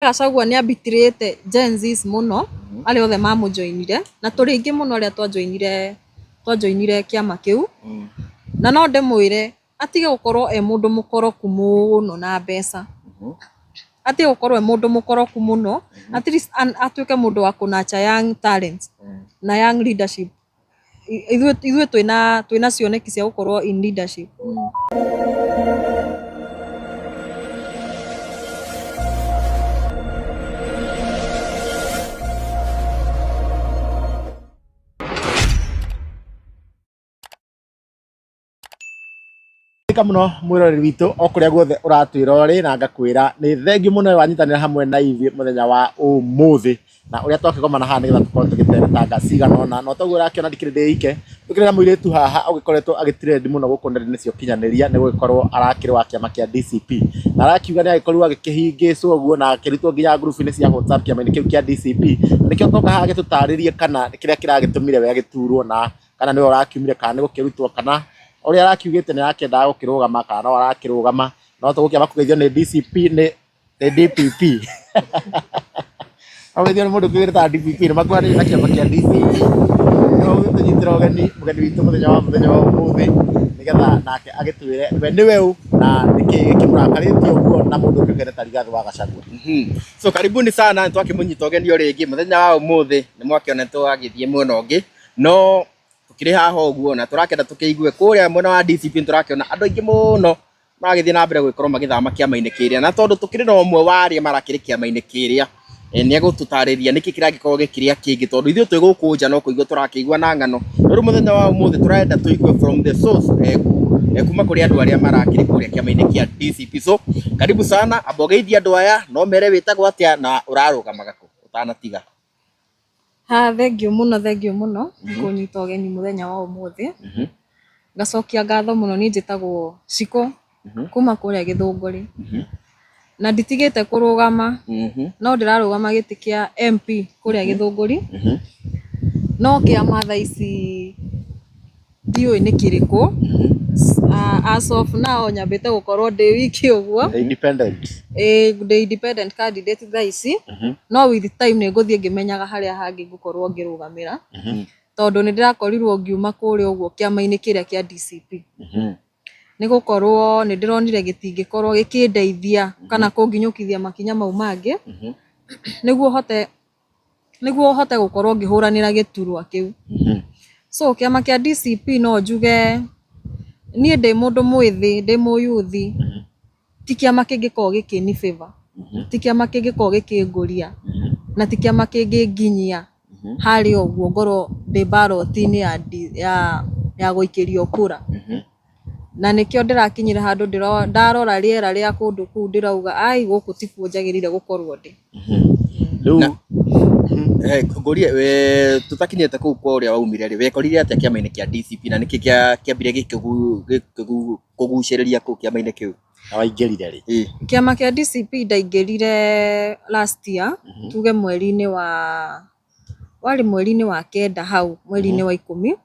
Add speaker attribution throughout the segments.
Speaker 1: Gachagua nĩ abitirĩte Gen Zs mũno arĩa othe mamũjoinire na tũrĩ aingĩ mũno arĩa twajoinire twajoinire kĩama kĩu na no ndĩmwĩre atige gũkorwo e mũndũ mũkoroku mũno na mbeca, atige gũkorwo e mũndũ mũkoroku mũno, at least atuĩke mũndũ wa kũ nurture young talents na young leadership. Ithuĩ twĩna cioneki cia gũkorwo in leadership.
Speaker 2: Ka muno mwiroreri witũ o kũrĩa guothe ũratwĩra ũrĩ na ngakwĩra nĩ thengiũ mũno wanyitanĩra hamwe na ithuĩ mũthenya wa ũmũthĩ na ũrĩa twakĩgomana haha nĩgetha tũkorwo tũgĩteretanga cigana ũna. Na toguo ũrakĩona ndikĩrĩ ndĩ ike, tũkĩrĩ na mũirĩtu haha ũgĩkoretwo agĩtrend mũno gũkũ nenda-inĩ cia ũkinyanĩria nĩ gũgĩkorwo arakĩrĩ wa kĩama kĩa DCP, na arakiuga nĩ agĩkorirwo agĩkĩhĩngĩcwo ũguo na akĩrutwo nginya ngurubu-inĩ cia WhatsApp kĩama-inĩ kĩu kĩa DCP. Na nĩkĩo toka haha agĩtũtarĩrie kana kĩrĩa kĩragĩtũmire we agĩturwo na kana nĩwe ũrakiumire kana nĩ gũkĩrutwo kana ũrĩa arakiugĩte nĩ arakĩendaga gũkĩrũgama kana no arakĩrũgama, no tũgũkĩamba kũgeithio nĩ DCP nĩ DPP. Ũgeithio nĩ mũndũ ũkĩũĩ ta DPP nĩ makuhanĩrĩirie na kĩama kĩa DCP. Nĩwe ũgũtũnyitĩra ũgeni mũgeni witũ mũthenya wa ũmũthĩ nĩgetha nake agĩtwĩre we nĩwe ũ na nĩkĩ gĩkĩmũrakarĩtie ũguo na mũndũ ũkĩũĩkaine ta Rigathĩ wa Gachagua.
Speaker 3: So karibuni sana, nĩ twakĩmũnyita ũgeni o rĩngĩ mũthenya wa ũmũthĩ. Nĩ mwakĩona nĩ twagĩthiĩ mwena ũngĩ, no tũkĩrĩ haha ũguo na tũrakĩenda tũkĩigue kũrĩa mwena wa DCP. Nĩ tũrakĩona andũ aingĩ mũno maragĩthiĩ na mbere gũgĩkorwo magĩthama kĩama-inĩ kĩrĩa, na tondũ tũkĩrĩ na ũmwe wa arĩa marakĩrĩ kĩama-inĩ kĩrĩa, nĩ egũtũtarĩria nĩkĩ kĩragĩkorwo gĩkĩrĩa kĩngĩ, tondũ ithuĩ twĩ gũkũ nja no kũigua tũrakĩigua na ng'ano. No rĩu mũthenya wa ũmũthĩ tũrenda tũigue from the source, kuma kũrĩ andũ arĩa marakĩrĩ kũrĩa kĩama-inĩ kĩa DCP. So karibu sana, amba ũgeithie andũ aya no mere wĩtagwo atĩa na ũrarũgamaga kũ ũtanatiga.
Speaker 1: Ha, thengiũ mũno, thengiũ mũno kũnyita ũgeni mũthenya wa ũmũthĩ. Ngacokia ngatho mũno. Niĩ njĩtagwo Shiko kuma kũrĩa Gĩthũngũri na nditigĩte kũrũgama, no ndĩrarũgama gĩtĩ kĩa MP kũrĩa Gĩthũngũri, no kĩama thaa ici ndiũĩ nĩ kĩrĩkũ. As of now nyambĩte gũkorwo ndĩ wiki ũguo.
Speaker 2: Independent.
Speaker 1: Ĩĩ, ndĩ independent candidate thaa ici, no with time nĩ ngũthiĩ ngĩmenyaga harĩa hangĩ ngũkorwo ngĩrũgamĩra, tondũ nĩ ndĩrakorirwo ngiuma kũrĩa ũguo kĩama-inĩ kĩrĩa kĩa DCP nĩ gũkorwo nĩ ndĩronire gĩtingĩkorwo gĩkĩndeithia kana kũnginyũkithia makinya mau mangĩ nĩguo hote gũkorwo ngĩhũranĩra gĩturwa kĩu. So kĩama kĩa DCP, no njuge niĩ ndĩ mũndũ mwĩthĩ, ndĩ mũyuthi, ti kĩama kĩngĩkorwo gĩkĩni favor, ti kĩama kĩngĩkorwo gĩkĩngũria, na ti kĩama kĩngĩnginyia harĩa ũguo ngorwo ndĩ ballot-inĩ ya gũikĩrio kura. Na nĩkĩo ndĩrakinyire handũ ndarora rĩera rĩa kũndũ kũu, ndĩrauga ai, gũkũ tikuo njagĩrĩire gũkorwo ndĩ.
Speaker 2: Rĩu
Speaker 3: Ngũrie we, tũtakinyĩte kũu kwa ũrĩa waumire rĩ, wekorire atĩa kĩama-inĩ kĩa DCP na nĩkĩ kĩambire gĩkĩgucĩrĩria kũu kĩama-inĩ kĩu?
Speaker 2: Na waingĩrire rĩ?
Speaker 3: Ĩĩ.
Speaker 1: Kĩama kĩa DCP ndaingĩrire last year, tuge mweri-inĩ wa warĩ mweri-inĩ wa kenda hau, mweri-inĩ wa 10.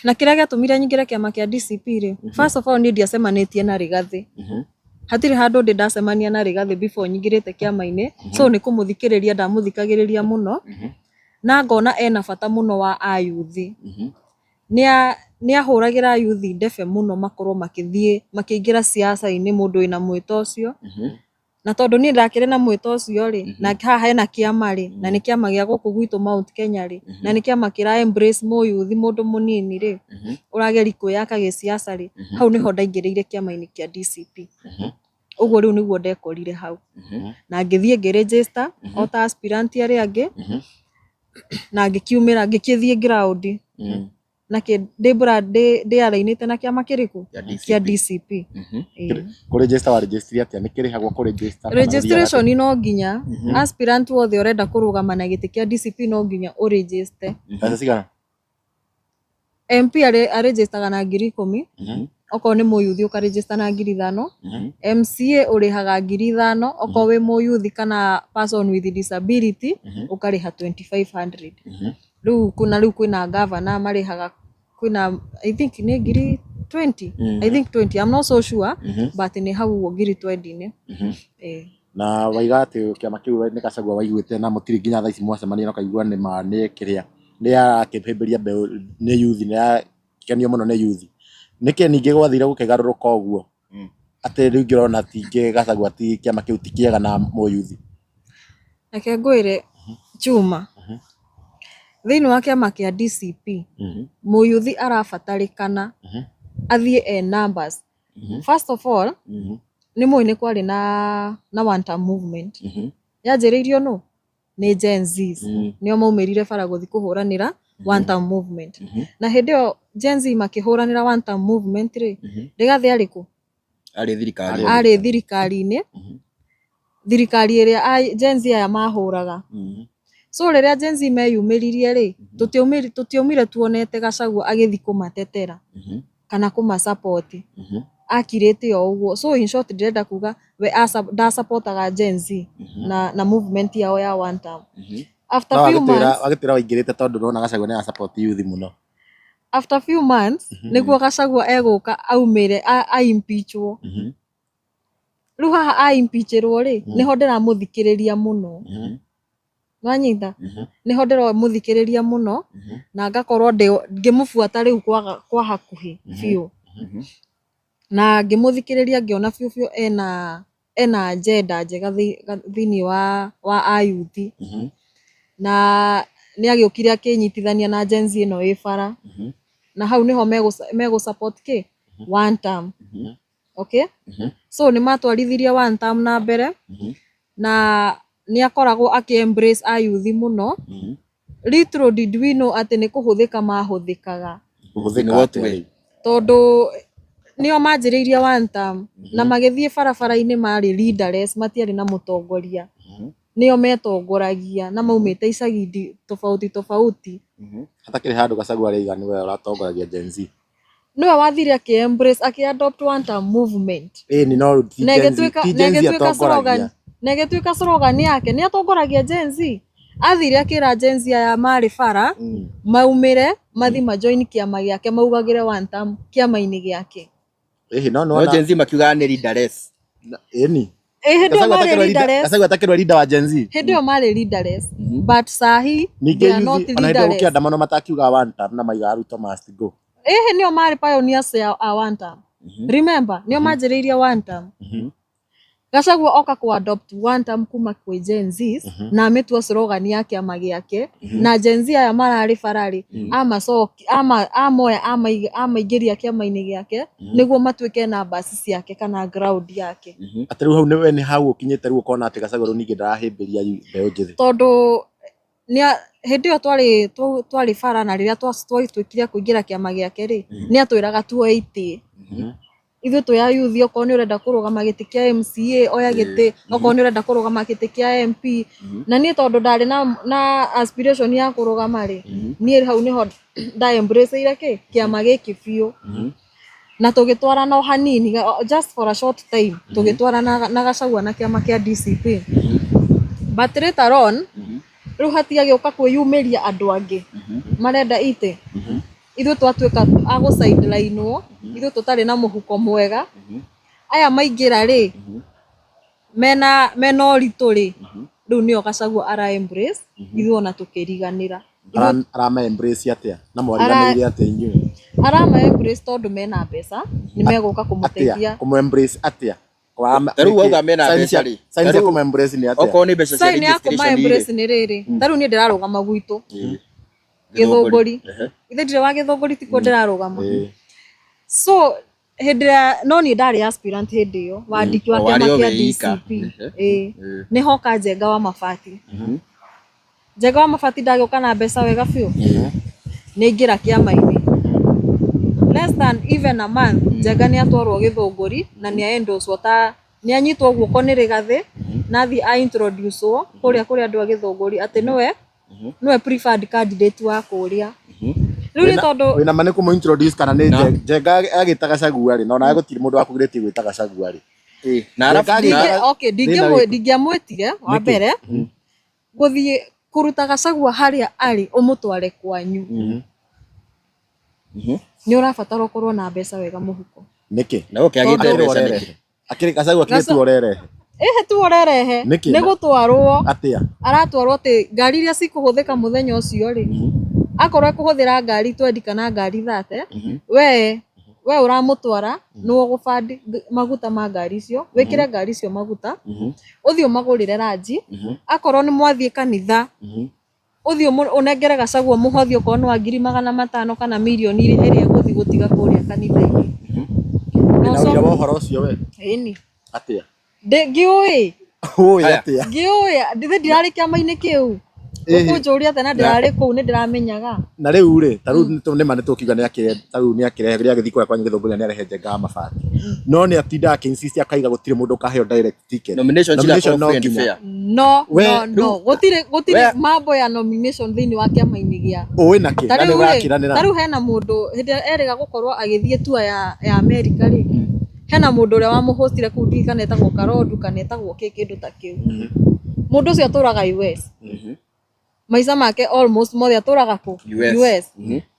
Speaker 1: Na kĩrĩa gĩatũmire nyingĩre kĩama kĩa DCP rĩ, first of all, niĩ ndiacemanĩtie na Rigathĩ. Hatirĩ handũ ndĩ ndacemania na Rigathĩ before nyingĩrĩte kĩama-inĩ. So nĩ kũmũthikĩrĩria ndamũthikagĩrĩria mũno na ngona ena bata mũno wa ayuthi. Nĩ ahũragĩra ayuthi ndebe mũno makorwo makĩthiĩ makĩingĩra siasa-inĩ, mũndũ wĩna mwĩto ũcio. Na tondũ niĩ ndakĩrĩ na mwĩto ũcio rĩ, na haha hena kĩama rĩ, na nĩ kĩama gĩa gũkũ gwitũ Mount Kenya rĩ, na nĩ kĩama kĩra embrace mũyuthi, mũndũ mũnini rĩ, ũrageria kwĩyaka gĩsiasa rĩ, hau nĩho ndaingĩrĩire kĩama-inĩ kĩa DCP. Ũguo rĩu nĩguo ndekorire hau na ngĩthiĩ ngĩ register o ta aspirant arĩa angĩ, na ngĩkiumĩra ngĩkĩthiĩ ground na ndĩ ndĩ arainĩte na kĩama kĩrĩkũ?
Speaker 3: Kĩa DCP.
Speaker 1: Kĩa DCP. Ĩĩ.
Speaker 2: Kũregister wa register atĩa? Nĩ kĩrĩhagwo kũregister kana
Speaker 1: Registration no nginya aspirant wothe ũrenda kũrũgama na gĩtĩ kĩa DCP no nginya ũregister.
Speaker 2: Mbeca cigana?
Speaker 1: MP aregistaga na 10,000. Okorwo nĩ mũyuthi ũkaregister na 5,000. MCA ũrĩhaga 5,000. Okorwo wĩ mũyuthi kana person with disability ũkarĩha 2500. Rĩu kuna rĩu kwĩna governor marĩhaga, kwĩna, I think nĩ ngiri 20, I think 20, I'm not so sure, but nĩ hau ũguo ngiri 20 nĩ. Ĩĩ.
Speaker 2: Na waiga atĩ kĩama kĩu nĩ Gachagua waiguĩte na mũtirĩ nginya thaa ici mwacemania na ũkaigua nĩ ma nĩ kĩrĩa nĩ arakĩhĩmbĩria mbeũ nĩ youth, nĩ arakenio mũno nĩ youth. Nĩkĩ ningĩ gwathire gũkĩgarũrũka ũguo atĩ rĩu ngĩrona tingĩ Gachagua ti kĩama kĩu ti kĩega na mũyuthi?
Speaker 1: Reke ngwĩre Chuma, thĩinĩ wa kĩama kĩa DCP mũyuthi arabatarĩkana athiĩ e numbers. First of all, nĩ mũĩ nĩ kwarĩ na one term movement yanjĩrĩirio nũ? Nĩ Gen Zs. Nĩo maumĩrire bara gũthiĩ kũhũranĩra one term movement. Na hĩndĩ ĩyo Gen Z makĩhũranĩra one term movement rĩ, Rigathĩ arĩ kũ?
Speaker 3: Arĩ thirikari.
Speaker 1: Arĩ thirikari-inĩ, thirikari ĩrĩa Gen Z aya mahũraga. So rĩrĩa Gen Z meyumĩririe rĩ, tũtiaumire tuonete Gachagua agĩthiĩ kũmatetera kana kũma support. Akirĩte o ũguo. So in short ndĩrenda kuga we ndasapotaga Gen Z na movement yao ya one term. After
Speaker 2: No
Speaker 1: few months,
Speaker 2: wagĩtwĩra waingĩrĩte tondũ ndũrona Gachagua nĩ ara support youth mũno.
Speaker 1: After few months nĩguo Gachagua egũka aumĩre a impeachwo. Rĩu haha a impeachĩrwo rĩ, nĩho ndĩramũthikĩrĩria mũno. Nwanyita? Nĩho ndĩramũthikĩrĩria mũno na ngakorwo ngĩmũbuata rĩu kwa hakuhĩ biũ. Na ngĩmũthikĩrĩria ngĩona biũ biũ ena agenda njega thĩinĩ wa ayuthi. Na nĩ agĩũkire akĩnyitithania na Gen Z ĩno ĩ bara. Na hau nĩho megũ support kĩ? One term. Okay? So nĩ matwarithirie one term na mbere na nĩ akoragwo akĩ embrace ayuthi mũno. Little did we know atĩ nĩ kũhũthĩka mahũthĩkaga.
Speaker 2: Kũhũthĩka
Speaker 3: In what
Speaker 2: atĩa
Speaker 3: way?
Speaker 2: rĩu?
Speaker 1: Tondũ nĩo manjĩrĩirie one term na magĩthiĩ barabara-inĩ marĩ leaderless, matiarĩ na mũtongoria. Nĩo metongoragia na maumĩte icagi tofauti tofauti.
Speaker 2: Hatakĩrĩ handũ Gachagua araiga nĩwe ũratongoragia Gen Z.
Speaker 1: Nĩwe wathire akĩ embrace, akĩ adopt one term movement.
Speaker 2: Ĩni no ti
Speaker 1: Na
Speaker 2: Gen Z,
Speaker 1: ĩgĩtuĩka
Speaker 2: ti
Speaker 1: na
Speaker 2: Gen Z
Speaker 1: ĩgĩtuĩka slogan
Speaker 2: atongoragia.
Speaker 1: Na ĩgĩtuĩka slogan yake nĩ atongoragia Gen Z. Athire akĩra Gen Z aya marĩ bara maumĩre mathi majoin kĩama gĩake maugagĩre one term kĩama-inĩ gĩake.
Speaker 2: Ĩhĩ no
Speaker 3: No
Speaker 2: nĩwona
Speaker 3: Gen Z makiugaga nĩ leaderless.
Speaker 2: Ĩni.
Speaker 1: Ĩ hĩndĩ ĩyo
Speaker 2: Gachagua
Speaker 1: marĩ
Speaker 2: atakĩrwo leader,
Speaker 1: leaderless.
Speaker 2: Gachagua atakĩrwo leader wa Gen Z.
Speaker 1: Hĩndĩ ĩyo marĩ leaderless, but sahi
Speaker 2: Ningĩ
Speaker 1: they are not
Speaker 2: youth ona hĩndĩ ĩyo
Speaker 1: leaderless.
Speaker 2: gũkĩandamano matakiuga one term na maigaga Ruto must go.
Speaker 1: Ĩhĩ nĩo marĩ pioneers a one term. Remember, nĩo manjĩrĩirie one term. Gachagua oka ku adopt one term kuma kwĩ Gen Zs na amĩtua slogan ya kĩama gĩake, na Gen Z aya mararĩ bara-rĩ, amacoki ama amoya amaingĩria kĩama-inĩ gĩake nĩguo matuĩke numbers ciake kana ground yake.
Speaker 2: Atĩ rĩu hau nĩ nĩ hau ũkinyĩte rĩu ũkona atĩ Gachagua rĩu ningĩ ndarahĩmbĩria mbeũ njĩthĩ.
Speaker 1: Tondũ nĩa hĩndĩ ĩyo twarĩ bara na rĩrĩa twatuĩkire kũingĩra kĩama gĩake rĩ, nĩ atwĩraga tuoe itĩ. Ithuĩ twĩ a youth, okorwo nĩ ũrenda kũrũgama gĩtĩ kĩa MCA oya gĩtĩ, okorwo nĩ ũrenda kũrũgama gĩtĩ kĩa MP. Na niĩ tondũ ndarĩ na aspiration ya kũrũgama rĩ, niĩ hau nĩho nda embrace kĩ kĩama gĩkĩ biũ. Na tũgĩtwarana o hanini, just for a short time, tũgĩtwarana na Gachagua na kĩama kĩa DCP. But later on rĩu hatiagĩũka kwĩyumĩria andũ angĩ marenda itĩ, ithuĩ twatuĩka a gũ sideline-wo, ithuĩ tũtarĩ na mũhuko mwega. Aya maingĩra rĩ, mena ũritũ rĩ, rĩu nĩo Gachagua ara embrace, ithuĩ ona tũkĩriganĩra.
Speaker 2: Arama embrace atĩa na mwariganĩire atĩa inyuĩ?
Speaker 1: Arama embrace tondũ mena mbeca, nĩ megũka
Speaker 2: Atĩa
Speaker 1: kũmũteithia.
Speaker 2: Kũmũ embrace atĩa?
Speaker 3: Ta rĩu wauga mena mbeca rĩ,
Speaker 2: Sign
Speaker 3: ta
Speaker 2: cia
Speaker 3: rĩu
Speaker 2: kũmũ embrace nĩ atĩa?
Speaker 3: Okorwo nĩ mbeca cia
Speaker 1: Sign ya kũma
Speaker 3: registration rĩ,
Speaker 1: embrace nĩ rĩrĩ, ta rĩu niĩ ndĩrarũgama gwitũ Gĩthũngũri. Ithe ndirĩ wa Gĩthũngũri, tikuo ndĩrarũgama. So hĩndĩ ĩrĩa no niĩ ndarĩ aspirant hĩndĩ ĩyo, wandĩki wa
Speaker 3: O
Speaker 1: kĩama
Speaker 3: warĩ o
Speaker 1: kĩa
Speaker 3: wĩ ika.
Speaker 1: DCP. Ĩĩ nĩ hoka Njenga wa Mabati. Njenga wa Mabati ndagĩũka na mbeca wega biũ, nĩ aingĩra kĩama-inĩ. Less than even a month, Njenga nĩ atwarwo Gĩthũngũri na nĩ aendorswo, ta nĩ anyitwo guoko nĩ Rigathĩ na athiĩ a introduce-wo kũrĩa kũrĩ andũ a Gĩthũngũri atĩ nĩwe preferred candidate wa kũrĩa. Rĩu nĩ tondũ
Speaker 2: Wĩna ma nĩ kũmũ introduce kana nĩ Njenga agĩta Gachagua rĩ, na onawe gũtirĩ mũndũ wakũgirĩtie gwĩta Gachagua rĩ?
Speaker 3: Na arabu
Speaker 2: Njenga
Speaker 1: Okay,
Speaker 2: thĩna wĩkũ?
Speaker 1: ndingĩamwĩtire wa
Speaker 2: Nĩkĩ?
Speaker 1: mbere gũthiĩ kũruta Gachagua harĩa arĩ ũmũtware kwanyu, nĩ ũrabatara ũkorwo na mbeca wega mũhuko.
Speaker 2: Nĩkĩ?
Speaker 3: Na ũkĩagĩte
Speaker 2: Akĩrĩ
Speaker 3: mbeca
Speaker 2: orerehe
Speaker 3: nĩkĩ?
Speaker 2: Akĩrĩ Gachagua akĩrĩ tu orerehe.
Speaker 1: Ĩhĩ tu ũrerehe.
Speaker 2: Nĩkĩ?
Speaker 1: Nĩ gũtwarwo.
Speaker 2: Atĩa?
Speaker 1: Aratwarwo atĩ ngari iria cikũhũthĩka mũthenya ũcio rĩ, akorwo ekũhũthĩra ngari 20 kana ngari 30, we ũramũtwara nĩwe ũgũbandi maguta ma ngari icio, wĩkĩre ngari icio maguta, ũthiĩ ũmagũrĩre ranji, akorwo nĩ mwathiĩ kanitha, ũthiĩ ũnengere Gachagua mũhothi okorwo nĩ wa 500,000 kana mirioni ĩrĩa ĩgũthiĩ gũtiga kũrĩa kanitha-inĩ. Na
Speaker 2: Wĩna ũira
Speaker 1: ũcoke
Speaker 2: wa ũhoro ũcio we?
Speaker 1: Ĩni.
Speaker 2: Atĩa?
Speaker 1: Ngĩũĩ.
Speaker 2: Ũĩ
Speaker 3: Haya.
Speaker 2: atĩa?
Speaker 1: Ngĩũĩ, ndithe ndirarĩ kĩama-inĩ kĩu.
Speaker 2: Ĩhĩ.
Speaker 1: Ũkũnjũria atĩa na ndĩrarĩ kũu nĩ ndĩramenyaga.
Speaker 2: Na rĩu rĩ, ta rĩu nĩ ma nĩ tũkiuga nĩ akĩre ta rĩu nĩ akĩrehe rĩrĩa agĩthiĩ kũrĩa kwanyu Gĩthũngũria nĩ arehe njenga ya mabati. No nĩ atindaga akĩ-insist akaiga gũtirĩ mũndũ ũkaheo direct ticket.
Speaker 3: Nomination
Speaker 2: Nomination
Speaker 3: cirakorwo
Speaker 2: no
Speaker 3: free and
Speaker 2: nginya.
Speaker 3: fair.
Speaker 1: No,
Speaker 2: We,
Speaker 1: no, no. Gũtirĩ gũtirĩ mambo ya nomination thĩinĩ wa kĩama-inĩ gĩa.
Speaker 2: Ũĩ nakĩ?
Speaker 1: Ta
Speaker 2: Na nĩ
Speaker 1: rĩu rĩ,
Speaker 2: ũrakiranĩra.
Speaker 1: ta rĩu hena mũndũ hĩndĩ ĩrĩa erĩga gũkorwo agĩthiĩ tour ya America rĩ, hena mũndũ ũrĩa wamũhostire kũu ndiũĩ kana etagwo Karondu kana etagwo kĩ kĩndũ ta kĩu. Mũndũ ũcio atũraga US. Maica make almost mothe atũraga kũ?
Speaker 3: US.
Speaker 1: US.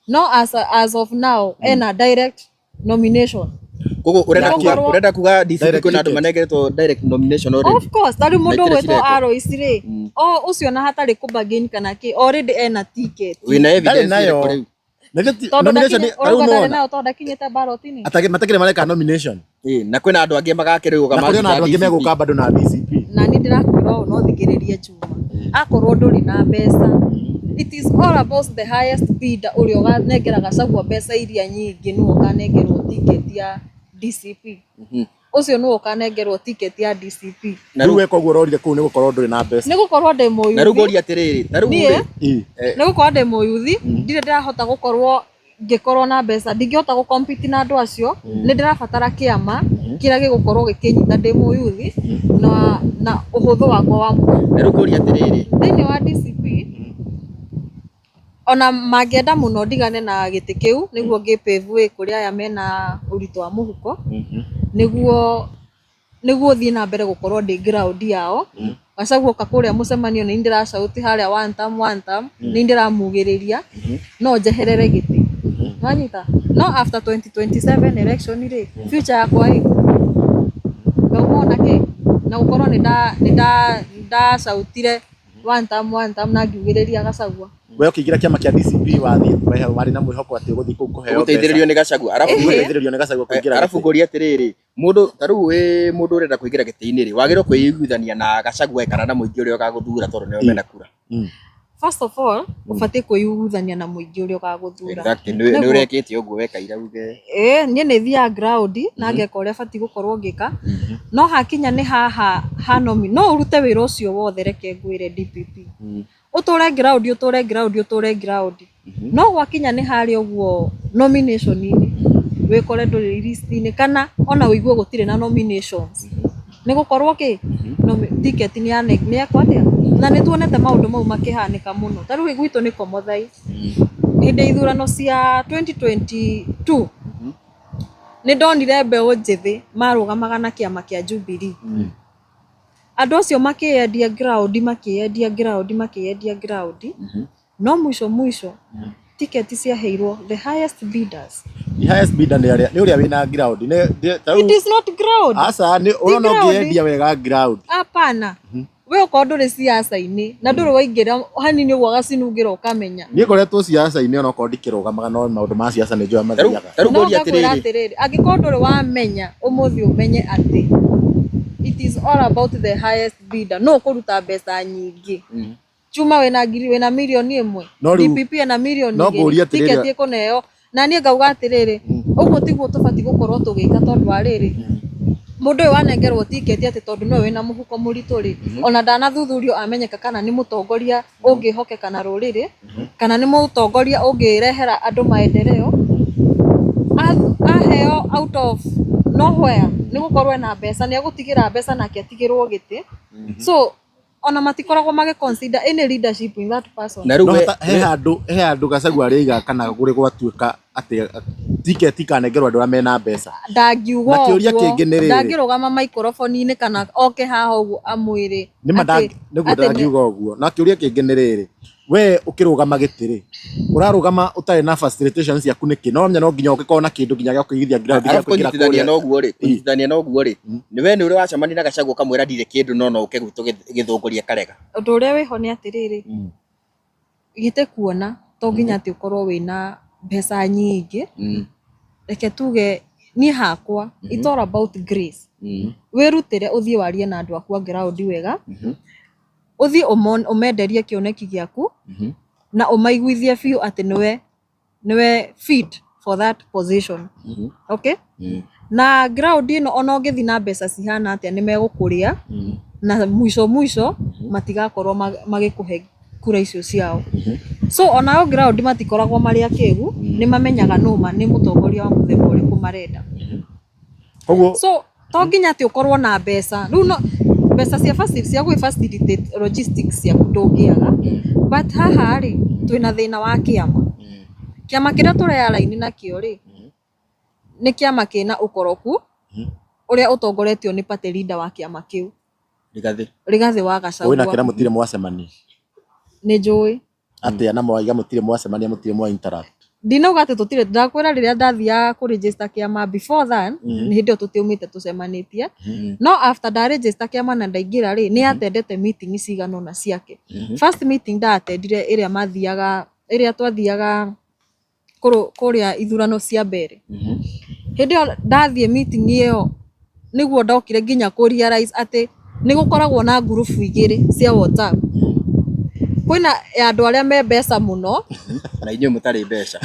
Speaker 1: No as of now ena direct nomination.
Speaker 3: Koguo ũrenda
Speaker 2: Ya
Speaker 3: kuga
Speaker 1: kĩ?
Speaker 3: ũrenda kuga DCP
Speaker 2: Direct
Speaker 3: kwĩna andũ
Speaker 2: ticket.
Speaker 3: manengeretwo direct nomination already.
Speaker 1: Of course, ta rĩu mũndũ
Speaker 3: Na itirĩ
Speaker 1: ũgwĩtwo
Speaker 3: cirekwo.
Speaker 1: Alois rĩ, o ũcio na hatarĩ kũ-bargain kana kĩ, already ena ticket.
Speaker 3: Wĩna
Speaker 2: Ndarĩ
Speaker 3: evidence
Speaker 2: nayo.
Speaker 3: ĩrĩkũ rĩu?
Speaker 2: Na ithuĩ
Speaker 1: Tondũ
Speaker 2: nomination
Speaker 1: ndakinyi-
Speaker 2: nĩ- ta rĩu
Speaker 1: ũrauga ndarĩ
Speaker 2: nĩwona?
Speaker 1: nayo tondũ ndakinyĩte ballot-inĩ.
Speaker 2: Matakĩrĩ mareka nomination.
Speaker 3: Ĩĩ, na kwĩna andũ angĩ magakĩrũgama
Speaker 2: Na kũrĩ ona andũ angĩ
Speaker 3: DCP.
Speaker 2: megũka bado na DCP.
Speaker 1: Na niĩ ndĩrakwĩra ũũ no thikĩrĩrie Juma. Akorwo ndũrĩ na mbeca, it is all about the highest bidder ũrĩa ũkanengera Gachagua mbeca iria nyingĩ nĩwe ũkanengerwo ticket ya DCP. Ũcio nĩwe ũkanengerwo ticket ya DCP.
Speaker 3: Na
Speaker 2: Rĩu
Speaker 3: rĩu
Speaker 2: we koguo ũrorire kũu nĩ gũkorwo ndũrĩ na mbeca.
Speaker 1: Nĩ gũkorwo ndĩ
Speaker 3: na rĩu
Speaker 1: mũyuthi.
Speaker 3: ngũria atĩrĩrĩ, ta rĩu
Speaker 1: Niĩ
Speaker 3: rĩ,
Speaker 2: Ĩ.
Speaker 1: nĩ gũkorwo ndĩ mũyuthi, ndirĩ ndĩrahota gũkorwo ngĩkorwo na mbeca, ndingĩhota gũ compete na andũ acio, nĩ ndĩrabatara kĩama kĩrĩa gĩgũkorwo gĩkĩnyita ndĩ mũyuthi na ũhũthũ wakwa wa mũhuko.
Speaker 3: Na rĩu ngũria atĩrĩrĩ,
Speaker 1: Thĩinĩ wa DCP ona mangĩenda mũno ndigane na gĩtĩ kĩu nĩguo ngĩ pave way kũrĩ aya mena ũritũ wa mũhuko, nĩguo thiĩ na mbere gũkorwo ndĩ ground yao. Gachagua oka kũrĩa mũcemanio nĩ ndĩracauti harĩa one term, one term, nĩ ndĩramugĩrĩria no njeherere gĩtĩ. Wanyita? No after 2027 election rĩ, future yakwa ĩ ngauma ona kĩ na gũkorwo nĩ ndacautire one term, one term na ngiugĩrĩria Gachagua.
Speaker 2: We ũkĩingĩra kĩama kĩa DCP wathiĩ warĩ na mwĩhoko atĩ ũgũthiĩ kũu kũheo mbeca.
Speaker 3: ũgũteithĩrĩrio nĩ Gachagua. Arabu
Speaker 1: Ĩhĩ.
Speaker 2: Ũgũteithĩrĩrio nĩ Gachagua kũingĩra
Speaker 3: arabu
Speaker 2: gĩtĩ.
Speaker 3: ngũria atĩrĩrĩ, mũndũ ta rĩu wĩ mũndũ ũrenda kũingĩra gĩtĩ-inĩ rĩ, wagĩrĩirwo kwĩiguithania na Gachagua kana na mũingĩ ũrĩa ũgagũthura tondũ nĩo mena kura.
Speaker 1: First of all, ũbatiĩ kwĩiguithania na mũingĩ ũrĩa ũgagũthura.
Speaker 3: Exactly, nĩ
Speaker 1: Nĩguo.
Speaker 3: ũrekĩte ũguo wekaira uge.
Speaker 1: Ĩĩ, niĩ nĩ thiaga ground na ngeka ũrĩa batiĩ gũkorwo ngĩka. No hakinya nĩ haha ha nomi, no ũrute wĩra ũcio wothe reke ngwĩre DPP. Ũtũre ground, ũtũre ground, ũtũre ground. No gwakinya nĩ harĩa ũguo nomination-inĩ, wĩkore ndũrĩ list-inĩ kana ona ũigue gũtirĩ na nominations. Nĩ gũkorwo kĩ ticket nĩ yekwo atĩa? Na nĩ tuonete maũndũ mau makĩhanĩka mũno. Ta rĩu gwitũ nĩ Komothai. Hĩndĩ ya ithurano cia 2022 nĩ ndonire mbeũ njĩthĩ marũgamaga na kĩama kĩa Jubilee. Andũ acio makĩyendia ground, makĩyendia ground, makĩyendia ground, no mwisho mwisho ticket ciaheirwo the highest bidders.
Speaker 2: The highest bidder nĩ arĩa nĩ ũrĩa wĩna ground. Nĩ ta
Speaker 1: It
Speaker 2: rĩu
Speaker 1: is not ground.
Speaker 2: aca nĩ ũrona
Speaker 1: ground.
Speaker 2: ũngĩendia wega ground.
Speaker 1: Hapana. We okorwo ndũrĩ siasa-inĩ na ndũrĩ waingĩra hanini ũguo gacinungĩra ũkamenya.
Speaker 2: Niĩ ngoretwo siasa-inĩ ona okorwo ndikĩrũgamaga no maũndũ ma siasa nĩ njũĩ mathiaga.
Speaker 3: Ta rĩu
Speaker 1: No
Speaker 3: ngũria
Speaker 1: ngakwĩra
Speaker 3: atĩrĩrĩ,
Speaker 1: atĩrĩrĩ, angĩkorwo ndũrĩ wamenya ũmũthĩ ũmenye atĩ it is all about the highest bidder. No ũkũruta mbeca nyingĩ. Chuma wĩna ngiri wĩna mirioni ĩmwe
Speaker 2: No rĩu-
Speaker 1: DPP ena mirioni
Speaker 2: no
Speaker 1: igĩrĩ
Speaker 2: ngũrie atĩrĩrĩ-
Speaker 1: ticket ĩkũneo na niĩ ngauga atĩrĩrĩ ũguo tiguo tũbatiĩ gũkorwo tũgĩka tondũ wa rĩrĩ mũndũ ũyũ wanengerwo tiketi atĩ tondũ nĩwe wĩna mũhuko mũritũ rĩ ona ndanathuthurio amenyeka kana nĩ mũtongoria ũngĩhokeka na rũrĩrĩ kana nĩ mũtongoria ũngĩrehera andũ maendeleo aheo out of nowhere nĩ gũkorwo ena mbeca nĩ egũtigĩra mbeca nake atigĩrwo gĩtĩ so ona matikoragwo magĩ consider any leadership in that person.
Speaker 3: Na rĩu
Speaker 2: No
Speaker 3: we-
Speaker 2: he handũ Gachagua arĩiga kana kũrĩ gwatuĩka atĩ tiketi ikanengerwo andũ arĩa mena mbeca.
Speaker 1: Ndangiuga
Speaker 2: Na kĩũria
Speaker 1: ũguo,
Speaker 2: kĩngĩ nĩ rĩrĩ.
Speaker 1: ndangĩrũgama microphone-inĩ kana oke haha ũguo amwĩre
Speaker 2: Nĩ ma
Speaker 1: atĩ-
Speaker 2: nĩguo
Speaker 1: atĩ nĩ-
Speaker 2: ndangiuga ũguo. Na kĩũria kĩngĩ nĩ rĩrĩ, We ũkĩrũgama gĩtĩ rĩ, ũrarũgama ũtarĩ na facilitation ciaku nĩkĩ? No no nginya ũngĩkorwo na kĩndũ nginya gĩa kũigithia ground gĩa
Speaker 3: Arabu
Speaker 2: kũingĩra
Speaker 3: kũnyitithania
Speaker 2: kũrĩa.
Speaker 3: na ũguo rĩ, kũnyitithania na ũguo rĩ, nĩ we nĩ ũrĩ wacemania na Gachagua ũkamwĩra ndirĩ kĩndũ no no ũke gwitũ gĩthũngũria karega.
Speaker 1: Ũndũ ũrĩa wĩho nĩ atĩrĩrĩ, gĩtĩ kuona to nginya atĩ ũkorwo wĩna mbeca nyingĩ. Reke tuge niĩ hakwa, it's all about grace. Wĩrutĩre ũthiĩ warie na andũ aku a ground wega, ũthiĩ ũmenderie kĩoneki gĩaku na ũmaiguithie biũ atĩ nĩwe fit for that position. Okay? Na ground ĩno ona ũngĩthiĩ na mbeca cihana atĩa nĩ megũkũrĩa na mwisho mwisho matigakorwo magĩkũhe kura icio ciao. So onao ground matikoragwo marĩ akĩgu, nĩ mamenyaga nũ nĩ mũtongoria wa mũthemba ũrĩkũ marenda.
Speaker 2: Koguo
Speaker 1: So to nginya atĩ ũkorwo na mbeca. Rĩu no mbeca cia cia gwĩ facilitate logistics ciaku ndũngĩaga. But haha rĩ, twĩna thĩna wa kĩama. Kĩama kĩrĩa tũreya raini nakĩo rĩ, nĩ kĩama kĩna ũkoroku ũrĩa ũtongoretio nĩ party leader wa kĩama kĩu,
Speaker 3: Rigathĩ.
Speaker 1: Rigathĩ wa
Speaker 2: ũĩ
Speaker 1: Gachagua.
Speaker 2: nake na mũtirĩ mwacemania.
Speaker 1: Nĩ njũĩ.
Speaker 2: Atĩa na mwaiga mũtirĩ mwacemania, mũtirĩ mwa interact?
Speaker 1: Ndinauga atĩ tũtirĩ, ndakwĩra rĩrĩa ndathiaga kũ register kĩama before than, nĩ hĩndĩ ĩyo tũtiaumĩte tũcemanĩtie. No after nda register kĩama na ndaingĩra rĩ, nĩ atendete meeting cigana ũna ciake. First meeting ndatendire ĩrĩa mathiaga, ĩrĩa twathiaga kũrĩa ithurano cia mbere. Hĩndĩ ĩyo ndathiĩ meeting ĩyo nĩguo ndokire nginya kũ realize atĩ nĩ gũkoragwo na ngurubu igĩrĩ cia WhatsApp. Kwĩna ya andũ arĩa me mbeca mũno
Speaker 3: Na inyuĩ mũtarĩ mbeca.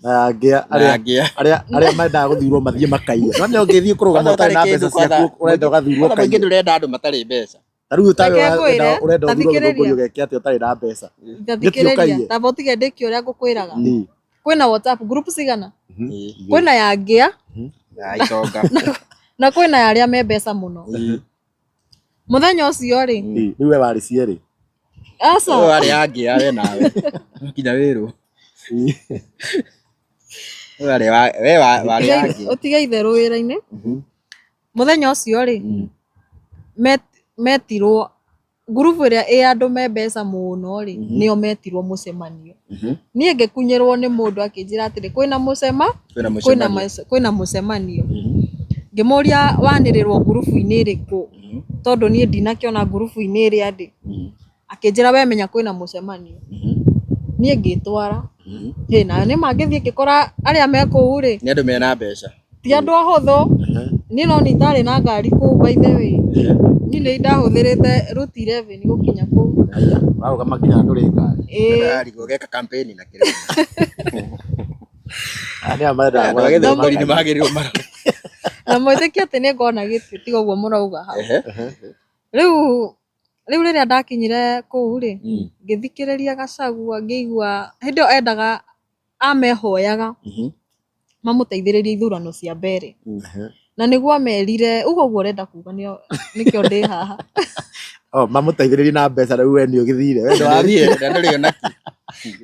Speaker 2: Na angĩ
Speaker 3: Na angĩ
Speaker 2: arĩa mendaga gũthurwo mathiĩ makaiye. No nĩ ũngĩthiĩ kũrũgama ũtarĩ na mbeca ciaku ũrenda ũgathurwo
Speaker 3: Kwanza mũingĩ
Speaker 2: ũkaiye.
Speaker 3: ndũrenda andũ matarĩ mbeca.
Speaker 2: Ta rĩu ũtarĩ
Speaker 1: Reke ngwĩre,
Speaker 2: ũrenda
Speaker 1: ta
Speaker 2: ũthurwo
Speaker 1: thikĩrĩria.
Speaker 2: gĩthũngũri ũgeke atĩa ũtarĩ na mbeca?
Speaker 1: Ta thikĩrĩria,
Speaker 2: ũkaiye.
Speaker 1: tamba ũtige ndĩkie ũrĩa ngũkwĩraga.
Speaker 2: Ĩĩ.
Speaker 1: Kwĩna WhatsApp group cigana? Kwĩna ya ngĩa
Speaker 3: Na itonga.
Speaker 1: na kwĩna ya arĩa me mbeca mũno. Mũthenya ũcio rĩ,
Speaker 2: Ĩĩ, rĩu we warĩ cierĩ.
Speaker 1: aca
Speaker 3: Ũyũ warĩ angĩa we nawe. Nginya wĩrwo. Ũyũ warĩ we warĩ angĩa.
Speaker 1: ũtige itherũ wĩra-inĩ. Mũthenya ũcio rĩ, metirwo ngurubu ĩrĩa ĩ andũ me mbeca mũno rĩ, nĩo metirwo mũcemanio. Niĩ ngĩkunyĩrwo nĩ mũndũ akĩnjĩra atĩrĩ, kwĩna mũcema,
Speaker 3: Kwĩna
Speaker 1: kwĩna
Speaker 3: mũcemanio.
Speaker 1: kwĩna mũcemanio. Ngĩmũria wanĩrĩrwo ngurubu-inĩ ĩrĩkũ, tondũ niĩ ndinakĩona ngurubu-inĩ ĩrĩa ndĩ. Akĩnjĩra we menya kwĩna mũcemanio. Niĩ ngĩtwara. Hĩ, na nĩ ma ngĩthiĩ ngĩkora arĩa me kũu rĩ,
Speaker 3: Nĩ andũ mena mbeca.
Speaker 1: ti andũ ahũthũ. Niĩ no niĩ itarĩ na ngari kũu by the way. Niĩ nĩ ndahũthĩrĩte route 11 gũkinya kũu.
Speaker 2: Aya, ũrarũgama nginya ndũrĩ ngari.
Speaker 1: Ĩĩ.
Speaker 3: Ndarigwo geka campaign na kĩrĩa.
Speaker 2: Aya nĩ aya mendaga
Speaker 3: Andũ a
Speaker 2: gũthiĩ
Speaker 3: gĩthũngũri nĩ
Speaker 2: makaiye.
Speaker 3: magĩrĩirwo marore.
Speaker 1: Na mwĩtĩkie atĩ nĩ ngona gĩtĩ tiga ũguo mũrauga hau. Rĩu rĩrĩa ndakinyire kũu rĩ, ngĩthikĩrĩria Gachagua ngĩigua hĩndĩ ĩyo endaga amehoyaga mamũteithĩrĩrie ithurano cia mbere. Na nĩguo amerire uga ũguo ũrenda kuga nĩkĩo ndĩ haha.
Speaker 2: Oh, mamũteithĩrĩrie na mbeca rĩu we nĩ ũgĩthire. We
Speaker 3: Na ndũrĩ ona kĩ.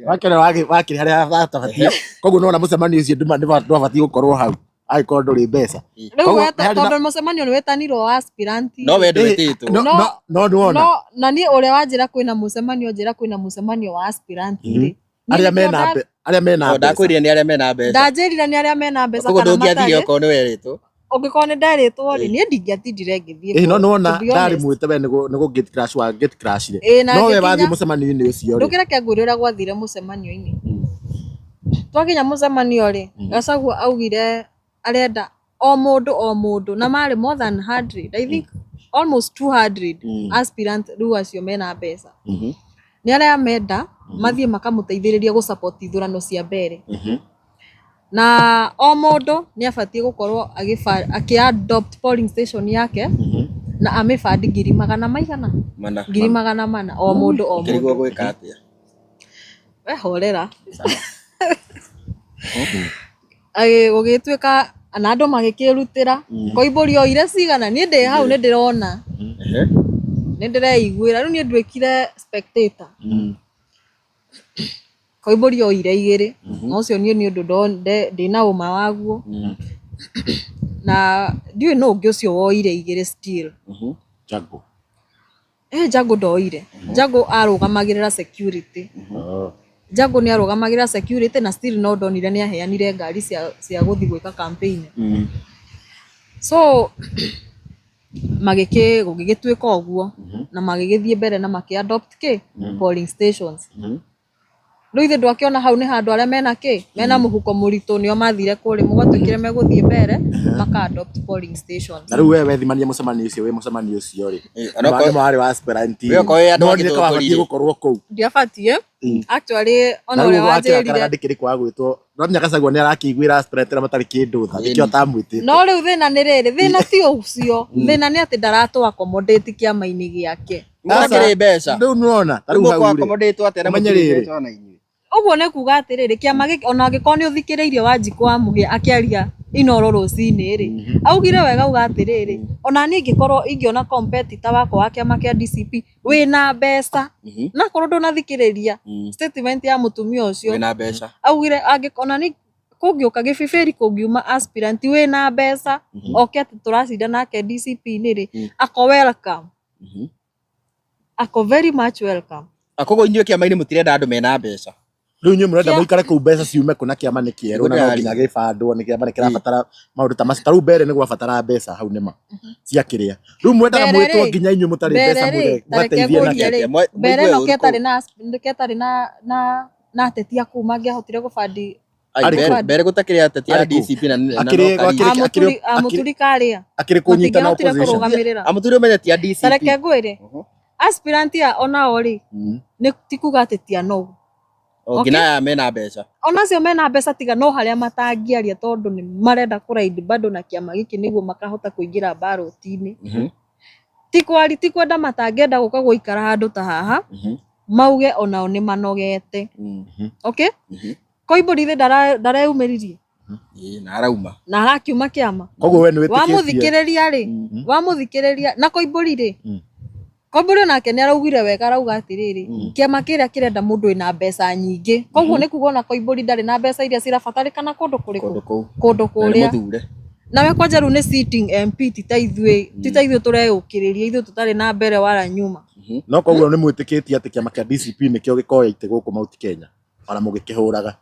Speaker 2: Wakĩona wakĩrĩ harĩa hatabatiĩ. Koguo nĩwona mũcemanio ũcio ndwabatiĩ gũkorwo hau angĩkorwo ndũrĩ mbeca.
Speaker 1: Rĩu
Speaker 2: Koguo nĩ harĩ
Speaker 1: tondũ mũcemanio nĩ wetanirwo wa aspirant.
Speaker 3: No we ndwĩtĩtwo.
Speaker 2: No, no, no nĩwona
Speaker 1: No, na niĩ ũrĩa wanjĩra kwĩna mũcemanio njĩra kwĩna mũcemanio wa aspirant rĩ. Niĩ
Speaker 2: arĩa
Speaker 1: nĩkĩo
Speaker 2: mena arĩa mena
Speaker 3: O
Speaker 2: mbeca.
Speaker 3: ndakwĩrire nĩ arĩa mena mbeca.
Speaker 1: Ndanjĩrire nĩ arĩa mena mbeca
Speaker 3: Koguo
Speaker 1: kana
Speaker 3: ndũngĩathire
Speaker 1: matarĩ.
Speaker 3: okorwo nĩ werĩtwo.
Speaker 1: Ũngĩkorwo nĩ nderĩtwo rĩ, niĩ ndingĩatindire ngĩthiĩ.
Speaker 2: Ĩĩ, no nĩwona
Speaker 1: to be
Speaker 2: ndarĩ
Speaker 1: honest.
Speaker 2: mwĩte we nĩ gũ gate crash wa gate crash rĩ.
Speaker 1: Ĩĩ, na
Speaker 2: No we
Speaker 1: ngĩkinya-
Speaker 2: wathiĩ mũcemanio-inĩ ũcio rĩ.
Speaker 1: Ndũkĩreke ngwĩre ũrĩa gwathire mũcemanio-inĩ. Twakinya mũcemanio rĩ, Gachagua augire arenda o mũndũ o mũndũ na marĩ more than 100, I think almost 200 aspirant rĩu acio mena mbeca. Nĩ arĩa menda mathiĩ makamũteithĩrĩria gũ support ithurano cia mbere. Na o mũndũ nĩ abatiĩ gũkorwo akĩ adopt polling station yake na amĩbandi ngiri magana maigana?
Speaker 3: Mana.
Speaker 1: Ngiri magana mana o mũndũ o
Speaker 3: Ũkĩrigwo
Speaker 1: mũndũ.
Speaker 3: gwĩka atĩa?
Speaker 1: We horera. Gũgĩtuĩka na andũ magĩkĩrutĩra. Koimbũri oire cigana, niĩ ndĩ hau nĩ ndĩrona. Nĩ ndĩreiguĩra, rĩu niĩ nduĩkire spectator. Koimbũri oire igĩrĩ, na ũcio niĩ nĩ ũndũ ndĩna ũma waguo. Na ndiũĩ nũ ũngĩ ũcio woire igĩrĩ still.
Speaker 2: Jago.
Speaker 1: Jago ndoire. Jago arũgamagĩrĩra security.
Speaker 2: Oh.
Speaker 1: Jago nĩ arũgamagĩrĩra security na still no ndonire nĩ aheanire ngari cia gũthiĩ gwĩka campaign. So magĩkĩ gũgĩgĩtuĩka ũguo na magĩgĩthiĩ mbere na makĩ adopt kĩ polling stations. Rĩu ithuĩ ndwakĩona hau nĩ handũ arĩa mena kĩ mena mũhuko mũritũ nĩo mathire kũrĩ mũgatuĩkire megũthiĩ mbere maka adopt polling stations.
Speaker 2: Na rĩu we wethimania mũcemanio ũcio wĩ mũcemanio ũcio rĩ,
Speaker 3: Eh, onokorwo-
Speaker 2: nĩ warĩ wa aspirant
Speaker 3: We okorwo wĩ andũ
Speaker 2: no nĩ
Speaker 3: angĩ
Speaker 2: wabatiĩ
Speaker 3: tũkũrire.
Speaker 2: gũkorwo kũu.
Speaker 1: Ndiabatiĩ actually ona
Speaker 2: Na rĩu
Speaker 1: ũrĩa
Speaker 2: wakĩrakaraga
Speaker 1: wanjĩrire
Speaker 2: ndĩkĩrĩ kwaga gwĩtwo no nginya Gachagua nĩ arakĩiguĩra aspirant arĩa matarĩ kĩndũ tha nĩkĩo atamwĩtĩte.
Speaker 1: No rĩu thĩna nĩ rĩrĩ, thĩna ti ũcio, thĩna nĩ atĩ ndaratũ accommodate kĩama-inĩ gĩake.
Speaker 3: Mũtakĩrĩ mbeca.
Speaker 2: Rĩu nĩwona ta rĩu hau rĩ
Speaker 3: Mũkũ-accommodate atĩa na
Speaker 2: Ũmenye
Speaker 3: mũtirĩ
Speaker 2: rĩrĩ.
Speaker 3: mbeca ona inyuĩ?
Speaker 1: Ũguo nĩ kuga atĩrĩrĩ, kĩama gĩkĩ ona angĩkorwo nĩ ũthikĩrĩirie Wanjikũ wa Mũhĩa akĩaria Inooro rũcinĩ rĩ, augire wega auga atĩrĩrĩ, ona niĩ ingĩkorwo ingĩona competitor wakwa wa kĩama kĩa DCP wĩna mbeca, na korwo ndũnathikĩrĩria statement ya mũtumia ũcio,
Speaker 3: Wĩna mbeca.
Speaker 1: augire ona niĩ kũngĩũka gĩbibĩri kũngiuma aspirant wĩna mbeca oke atĩ tũracinda nake DCP-inĩ rĩ, ako welcome, ako very much welcome.
Speaker 3: Koguo inyuĩ kĩama-inĩ mũtirenda andũ mena mbeca.
Speaker 2: Rĩu inyuĩ mũrenda
Speaker 1: Kĩa-
Speaker 2: mũikare kũu mbeca ciume kũ na kĩama nĩ kĩerũ na no nginya gĩbandwo nĩ kĩama nĩ kĩrabatara maũndũ ta macio. Ta rĩu mbere nĩ gwabatara mbeca hau nĩma cia kĩrĩa. Rĩu mwendaga
Speaker 1: Mbere
Speaker 2: mwĩtwo
Speaker 1: rĩ,
Speaker 2: nginya inyuĩ mũtarĩ
Speaker 1: mbere
Speaker 2: mbeca
Speaker 1: rĩ,
Speaker 2: mũge-
Speaker 1: ta reke
Speaker 2: mũgateithie na
Speaker 1: ngũrie
Speaker 2: kĩ.
Speaker 1: rĩ,
Speaker 3: Mwe-
Speaker 1: mbere
Speaker 3: mũigue
Speaker 1: ĩno
Speaker 3: ũru
Speaker 1: ketarĩ na ketarĩ na ateti a kũu mangĩahotire gũbandi
Speaker 3: Ai,
Speaker 2: Arĩ
Speaker 3: mbere
Speaker 1: kũ?
Speaker 3: mbere gũtakĩrĩ ateti a
Speaker 2: Arĩ kũ?
Speaker 3: DCP na
Speaker 2: Akĩrĩ-
Speaker 3: no Karigi.
Speaker 2: akĩrĩ-
Speaker 1: amũturi karĩa
Speaker 2: Akĩrĩ kũnyita na
Speaker 1: matingĩahotire
Speaker 2: opposition.
Speaker 1: kũrũgamĩrĩra.
Speaker 3: Amũturi ũmenye ti a DCP.
Speaker 1: Ta reke ngwĩre, aspirant aya onao rĩ, nĩ ti kuga atĩ ti anogu.
Speaker 3: O, nginya aya mena mbeca.
Speaker 1: Onacio mena mbeca tiga no harĩa matangĩaria tondũ nĩ marenda kũraidi bado na kĩama gĩkĩ nĩguo makahota kũingĩra mbaroti-inĩ. Ti kwari ti kwenda matangĩenda gũka gũikara handũ ta haha mauge onao nĩ manogete. Okay? Koimbũri ithe ndareyumĩririe
Speaker 3: Ĩĩ, na arauma.
Speaker 1: na arakiuma kĩama.
Speaker 2: Koguo we nĩ wĩtĩkĩtie.
Speaker 1: Wamũthikĩrĩria rĩ, wamũthikĩrĩria na Koimbũri rĩ, Koimbũri onake nĩ araugire wega arauga atĩrĩrĩ, kĩama kĩrĩa kĩrenda mũndũ wĩna mbeca nyingĩ. Koguo nĩ kuga ona Koimbũri ndarĩ na mbeca iria cirabatarĩkana kũndũ
Speaker 3: Kũndũ
Speaker 1: kũrĩkũ?
Speaker 3: kũu.
Speaker 1: Kũndũ
Speaker 3: Na nĩ
Speaker 1: kũrĩa.
Speaker 3: mũthure.
Speaker 1: Nawe kwanja rĩu nĩ sitting MP ti ta ithuĩ tũreyũkĩrĩria ithuĩ tũtarĩ na mbere wala nyuma.
Speaker 2: No koguo nĩ mwĩtĩkĩtie atĩ kĩama kĩa DCP nĩkĩo gĩkoya itĩ gũkũ Mount Kenya ona mũgĩkĩhũraga.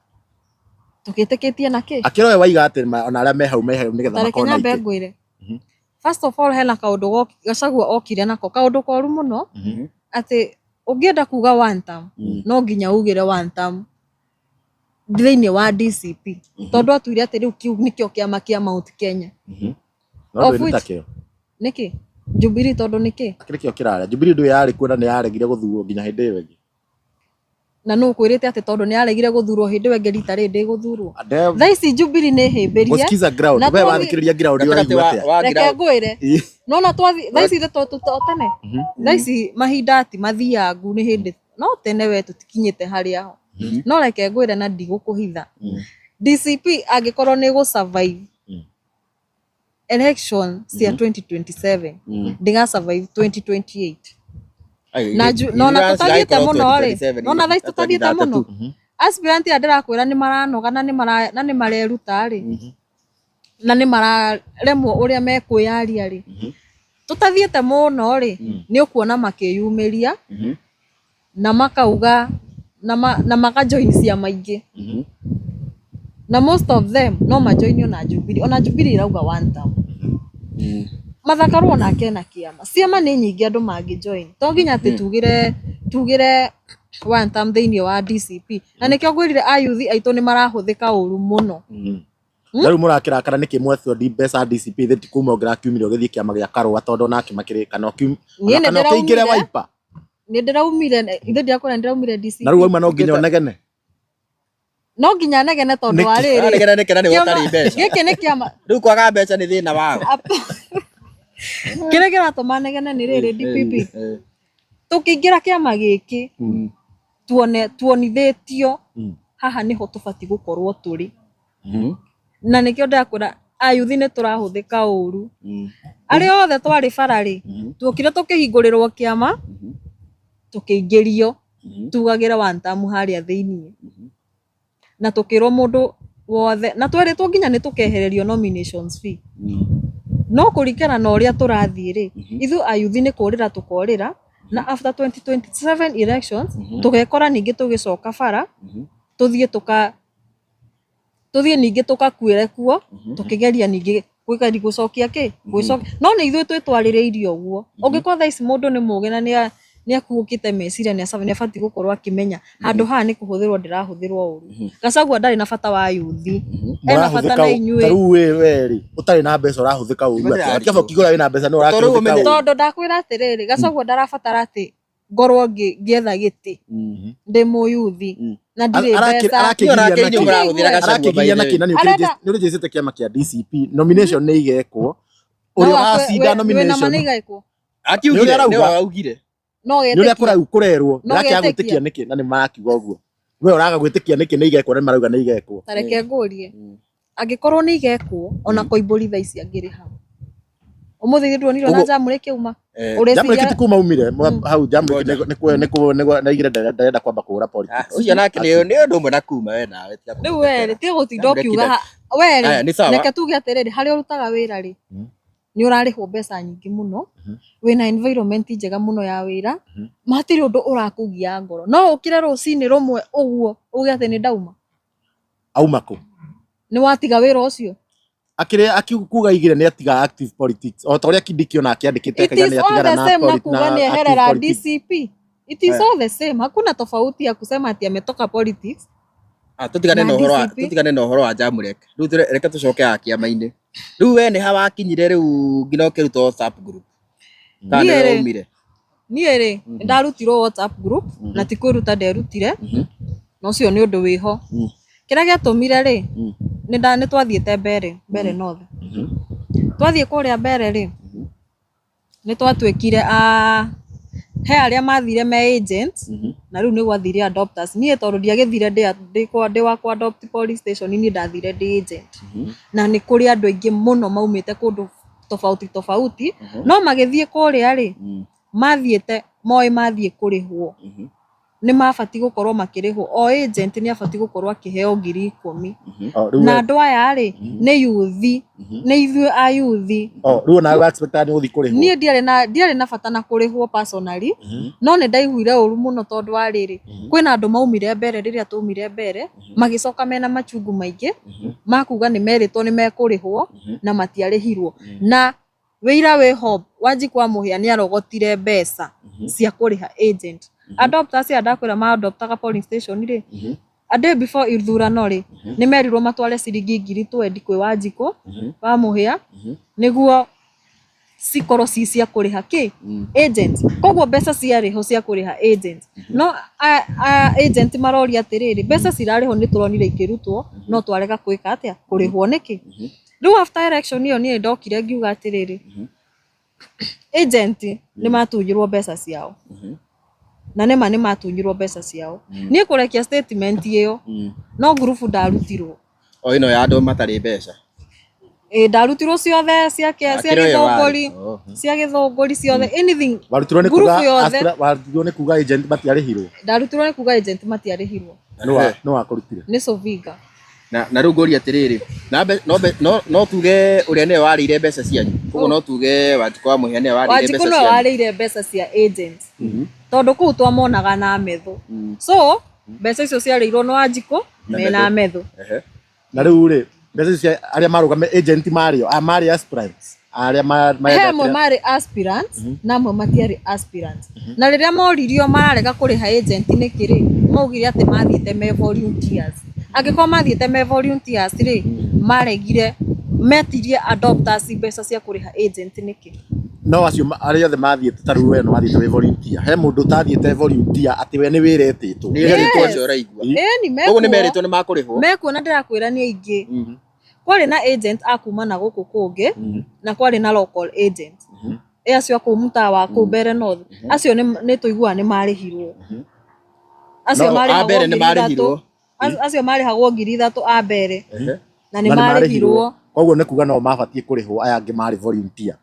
Speaker 1: Tũgĩtĩkĩtie na kĩ?
Speaker 2: Akĩra we waiga atĩ ona arĩa me hau me hau nĩgetha
Speaker 1: Ta reke
Speaker 2: makona
Speaker 1: nyambe
Speaker 2: itĩ.
Speaker 1: ngwĩre. First of all hena kaũndũ Gachagua okire nako kaũndũ koru mũno atĩ ũngĩenda kuga one term no nginya ugĩre one term thĩinĩ wa DCP tondũ atuire atĩ rĩu kĩu nĩkĩo kĩama kĩa Mount Kenya.
Speaker 2: No
Speaker 1: Of
Speaker 2: ndũĩ nĩ
Speaker 1: which-
Speaker 2: ta kĩo.
Speaker 1: Nĩkĩ? Jubilee tondũ nĩkĩ?
Speaker 2: Akĩrĩ kĩo kĩrarĩa. Jubilee ndũĩ yarĩ kuo na nĩ yaregire gũthurwo nginya hĩndĩ ĩyo ĩngĩ.
Speaker 1: Na nũ ũkwĩrĩte atĩ tondũ nĩ yaregire gũthurwo hĩndĩ ĩyo ĩngĩ rita rĩrĩ ndĩgũthurwo?
Speaker 2: Ade-
Speaker 1: Thaa ici Jubilee nĩ hĩmbĩrie.
Speaker 2: Gũsikiza ground.
Speaker 1: Na
Speaker 2: We
Speaker 1: twathi-
Speaker 2: wathikĩrĩria ground
Speaker 3: Gatagatĩ
Speaker 2: ũraigua
Speaker 3: wa
Speaker 2: atĩa?
Speaker 3: wa
Speaker 1: Reke
Speaker 3: ground.
Speaker 1: ngwĩre.
Speaker 2: Ĩ.
Speaker 1: Nona twathi thaa ici to tene. Thaa ici mahinda ti mathiangu nĩ hĩndĩ no tene we tũtikinyĩte harĩa ho. No reke ngwĩre na ndigũkũhitha. DCP angĩkorwo nĩ gũ survive election cia 2027 ndĩga survive 2028.
Speaker 3: Ai,
Speaker 1: Na nona
Speaker 3: ithurano
Speaker 1: tũtathiĩte
Speaker 3: ciragĩkorwo
Speaker 1: mũno rĩ,
Speaker 3: 2027,
Speaker 1: nona thaa ici tũtathiĩte mũno.
Speaker 3: 2032.
Speaker 1: Aspirant aya ndĩrakwĩra nĩ maranoga na nĩ mareruta rĩ, na nĩ mararemwo ũrĩa mekwĩyaria rĩ, tũtathiĩte mũno rĩ, nĩ ũkuona makĩyumĩria na makauga na makajoin ciama ingĩ. Na most of them no majoinio na Jubilee, ona Jubilee ĩrauga one term. Martha Karua onake ena kĩama. Ciama nĩ nyingĩ andũ mangĩ join. To nginya atĩ tugĩre one term thĩinĩ wa DCP. Na nĩkĩo ngwĩrire ayuthi aitũ nĩ marahũthĩka ũru mũno.
Speaker 2: Na rĩu mũrakĩrakara nĩkĩ mwetwo mbeca DCP thĩ ti kuma ũngĩrakiumire ũgĩthiĩ kĩama gĩa Karũa tondũ onake makĩrĩ kana
Speaker 1: Niĩ nĩ
Speaker 2: kana ũkĩingĩre
Speaker 1: ndĩraumire.
Speaker 2: Wiper.
Speaker 1: Nĩ ndĩraumire, ithe ndirakwĩra nĩ ndĩraumire DCP.
Speaker 2: Na rĩu wauma no nginya ũnegene.
Speaker 1: No nginya negene tondũ wa
Speaker 2: Nĩkĩ?
Speaker 1: rĩrĩ.
Speaker 3: Ũranegena nĩkĩ na nĩwe
Speaker 1: Kĩama-
Speaker 3: ũtarĩ mbeca?
Speaker 1: Gĩkĩ nĩ kĩama.
Speaker 3: Rĩu kwaga mbeca nĩ thĩna wao.
Speaker 1: Kĩrĩa kĩratũma negene nĩ rĩrĩ DPP. Tũkĩingĩra kĩama gĩkĩ tuonithĩtio haha nĩho tũbatiĩ gũkorwo tũrĩ. Na nĩkĩo ndĩrakwĩra ayuthi nĩ tũrahũthĩka ũru. Arĩa othe twarĩ bara rĩ, tuokire tũkĩhingũrĩrwo kĩama, tũkĩingĩrio, tugagĩre one term harĩa thĩiniĩ. Na tũkĩrwo mũndũ wothe, na twerĩtwo nginya nĩ tũkehererio nominations fee. No kũringana na ũrĩa tũrathiĩ rĩ, ithuĩ ayuthi nĩ kũrĩra tũkorĩra, Na after 2027 elections tũgekora ningĩ tũgĩcoka bara, tũthiĩ tũka tũthiĩ ningĩ tũkakuĩre kuo, tũkĩgeria ningĩ gwĩka gũcokia kĩ gũcokia, no nĩ ithuĩ twĩtwarĩrĩirie ũguo. Ũngĩkorwo thaa ici mũndũ nĩ mũgĩ na nĩ akuũkĩte meciria, nĩ abatiĩ gũkorwo akĩmenya handũ haha nĩ kũhũthĩrwo ndĩrahũthĩrwo ũru. Gachagua ndarĩ na bata wa yuthi, ena bata na inyuĩ.
Speaker 2: Ta rĩu we rĩ, ũtarĩ na mbeca ũrahũthĩka ũru atĩa? Kĩaba ũkĩgũra wĩna mbeca nĩ ũrakĩhũthĩka ũru.
Speaker 1: Tondũ ndakwĩra atĩrĩrĩ, Gachagua ndarabatara atĩ ngorwo ngĩetha gĩtĩ ndĩ mũyuthi na ndirĩ mbeca.
Speaker 2: Arakĩgiria na kĩ? Na nĩ ũrĩnjĩcĩte kĩama kĩa DCP, nomination nĩ igekwo, ũrĩa ũracinda nomination
Speaker 1: nĩ igekwo.
Speaker 3: Akiugire, nĩ augire.
Speaker 1: No
Speaker 2: nĩ ũrĩa
Speaker 1: getĩkia.
Speaker 2: Kũrau kũrerwo
Speaker 1: No
Speaker 2: ndĩrakĩaga
Speaker 1: getĩkia.
Speaker 2: gwĩtĩkia nĩkĩ na nĩ marakiuga ũguo, we ũraga gwĩtĩkia nĩkĩ nĩ igekwo na nĩ marauga nĩ igekwo?
Speaker 1: Ta reke ngũrie, angĩkorwo nĩ igekwo, ona Koimbũri thaa ici angĩrĩ hau ũmũthĩ, githĩ nduonire ona
Speaker 3: Ũguo-
Speaker 1: Jamũrĩ ĩkĩuma?
Speaker 2: Jamũrĩ
Speaker 1: Ũreciria
Speaker 2: ti kuma umire hau Jamũrĩ nĩ ndarenda kwamba kũhũra politics.
Speaker 3: Ũcio nake nĩ ũndũ ũmwe na kuma we nawe tiga
Speaker 1: Rĩu we rĩ, tiga gũtinda
Speaker 3: Jamũrĩ
Speaker 1: ũkiuga
Speaker 3: kida-
Speaker 1: we rĩ,
Speaker 3: Aya, nĩ sawa.
Speaker 1: Reke tuge atĩrĩrĩ, harĩa ũrutaga wĩra rĩ, nĩ ũrarĩhwo mbeca nyingĩ mũno, wĩna environment njega mũno ya wĩra, hatirĩ ũndũ ũrakũgia ngoro, no ũkĩre rũcinĩ rũmwe ũguo uge atĩ nĩ ndauma.
Speaker 2: Auma kũ?
Speaker 1: Nĩ watiga wĩra ũcio.
Speaker 2: Akĩrĩ akikuga igire nĩ atiga active politics, o ta ũrĩa Kindiki ona akĩandĩkĩte
Speaker 1: It
Speaker 2: akauga
Speaker 1: is
Speaker 2: nĩ
Speaker 1: all
Speaker 2: atigana
Speaker 1: the
Speaker 2: na
Speaker 1: same na kuga
Speaker 2: na
Speaker 1: nĩ
Speaker 2: active
Speaker 1: eherera
Speaker 2: politics.
Speaker 1: DCP. It is all the same, hakuna tofauti ya kusema ati ametoka politics.
Speaker 3: Ah, tutigane
Speaker 1: Na
Speaker 3: na ũhoro wa
Speaker 1: DCP.
Speaker 3: Tutigane na ũhoro wa Jamrek. Rĩu reke tũcoke haha kĩama-inĩ. Rĩu we nĩ ha wakinyire rĩu nginya ũkĩruta WhatsApp group? Kana
Speaker 1: Niĩ
Speaker 3: nĩwe
Speaker 1: rĩ,
Speaker 3: waumire?
Speaker 1: Niĩ rĩ, nĩ ndarutirwo WhatsApp group, na ti kwĩruta nderutire, na ũcio nĩ ũndũ wĩho. Kĩrĩa gĩatũmire rĩ, nĩ twathiĩte Mbere, Mbere North. Twathiĩ kũrĩa Mbere rĩ, nĩ twatuĩkire a he arĩa mathire me agents, na rĩu nĩ gwathire adopters. Niĩ tondũ ndiagĩthire ndĩ wa kũ adopt police station, niĩ ndathire ndĩ agent. Na nĩ kũrĩ andũ aingĩ mũno maumĩte kũndũ tofauti tofauti, no magĩthiĩ kũrĩa rĩ, mathiĩte moĩ mathiĩ kũrĩhwo. Nĩ mabatiĩ gũkorwo makĩrĩhwo, o agent nĩ abatiĩ gũkorwo akĩheo 10,000.
Speaker 2: O, rĩu
Speaker 1: Na
Speaker 2: we-
Speaker 1: andũ aya rĩ, nĩ yuthi, nĩ ithuĩ a yuthi.
Speaker 2: O, rĩu onawe expectaga nĩ ũgũthiĩ kũrĩhwo?
Speaker 1: Niĩ ndiarĩ na bata na kũrĩhwo personally, no nĩ ndaiguire ũru mũno tondũ wa rĩrĩ, kwĩna andũ maumire mbere, rĩrĩa twaumire mbere magĩcoka mena machungu maingĩ ma kuga nĩ merĩtwo nĩ mekũrĩhwo na matiarĩhirwo. Na wĩira wĩho, Wanjikũ wa Mũhĩa nĩ arogotire mbeca cia kũrĩha agent. Adopters aya ndakwĩra ma adoptaga polling station rĩ, a day before ithurano rĩ, nĩ merirwo matware ciringi 20,000 kwĩ Wanjikũ wa Mũhĩa nĩguo cikorwo ci cia kũrĩha kĩ agent. Koguo mbeca ciarĩ ho cia kũrĩha agent, no agent maroria atĩrĩrĩ, mbeca cirarĩho, nĩ tũronire ikĩrutwo, no twarega gwĩka atĩa, kũrĩhwo nĩkĩ? Rĩu after election ĩyo, niĩ ndokire ngiuga atĩrĩrĩ, agent nĩ matunyirwo mbeca ciao, na nĩma nĩ matunyirwo mbeca ciao. Niĩ kũrekia statement ĩyo, no ngurubu ndarutirwo.
Speaker 3: O ĩno ya andũ matarĩ mbeca?
Speaker 1: Ĩ, ndarutirwo ciothe cia cia
Speaker 3: Akĩrĩ ũyũ warĩ.
Speaker 1: Gĩthũngũri.
Speaker 3: Oh.
Speaker 1: Cia Gĩthũngũri ciothe, anything.
Speaker 2: Warutirwo nĩ
Speaker 1: Ngurubu
Speaker 2: kuga
Speaker 1: yothe.
Speaker 2: Warutirwo nĩ kuga agent matiarĩhirwo?
Speaker 1: Ndarutirwo nĩ kuga agent matiarĩhirwo.
Speaker 2: Nĩ wakũrutire?
Speaker 1: Nĩ Sovinga.
Speaker 3: Na rĩu ngũria atĩrĩrĩ, na mbe, no, mbe, no, no tuge ũrĩa nĩwe warĩire mbeca cianyu? Koguo no tuge Wanjikũ wa Mũhĩa nĩwe warĩire
Speaker 1: Wanjikũ
Speaker 3: mbeca
Speaker 1: nĩwe
Speaker 3: cianyu?
Speaker 1: warĩire mbeca cia agent, tondũ kũu twamonaga na metho. So mbeca icio ciarĩirwo nĩ Wanjikũ
Speaker 3: Na
Speaker 1: mena metho.
Speaker 2: Na rĩu rĩ, mbeca icio cia arĩa marũgame agent marĩ o, marĩ aspirants arĩa
Speaker 1: He
Speaker 2: marenda
Speaker 1: amwe marĩ aspirants na amwe matiarĩ aspirants, na rĩrĩa moririo mararega kũrĩha agent nĩkĩ rĩ, maugire atĩ mathiĩte me volunteers. Angĩkorwo mathiĩte me volunteers rĩ, maregire metirie adopters mbeca cia kũrĩha agent nĩkĩ?
Speaker 2: No acio arĩa othe mathiĩte, ta rĩu we nĩ wathiĩte wĩ volunteer, he mũndũ ũtathiĩte volunteer atĩ we nĩ wĩra etĩtwo?
Speaker 3: Nĩ erĩtwo
Speaker 1: Yes.
Speaker 3: ũcio ũraigua.
Speaker 1: Ĩni.
Speaker 3: Koguo nĩ
Speaker 1: Mekuo.
Speaker 3: merĩtwo nĩ makũrĩhwo.
Speaker 1: Mekuo, na ndĩrakwĩra nĩ aingĩ. Kwarĩ na agent a kuma na gũkũ kũngĩ, na kwarĩ na local agent. Ĩ acio a kũu mũtaa wa kũu Mbere North, acio nĩ tũiguaga nĩ marĩhirwo. Acio
Speaker 3: No, a
Speaker 1: marĩhagwo
Speaker 3: mbere nĩ
Speaker 1: 3,000.
Speaker 3: marĩhirwo.
Speaker 1: Acio marĩhagwo 3,000 a mbere, na nĩ
Speaker 2: Na nĩ
Speaker 1: marĩhirwo.
Speaker 2: Koguo nĩ kuga no mabatiĩ kũrĩhwo aya angĩ marĩ volunteer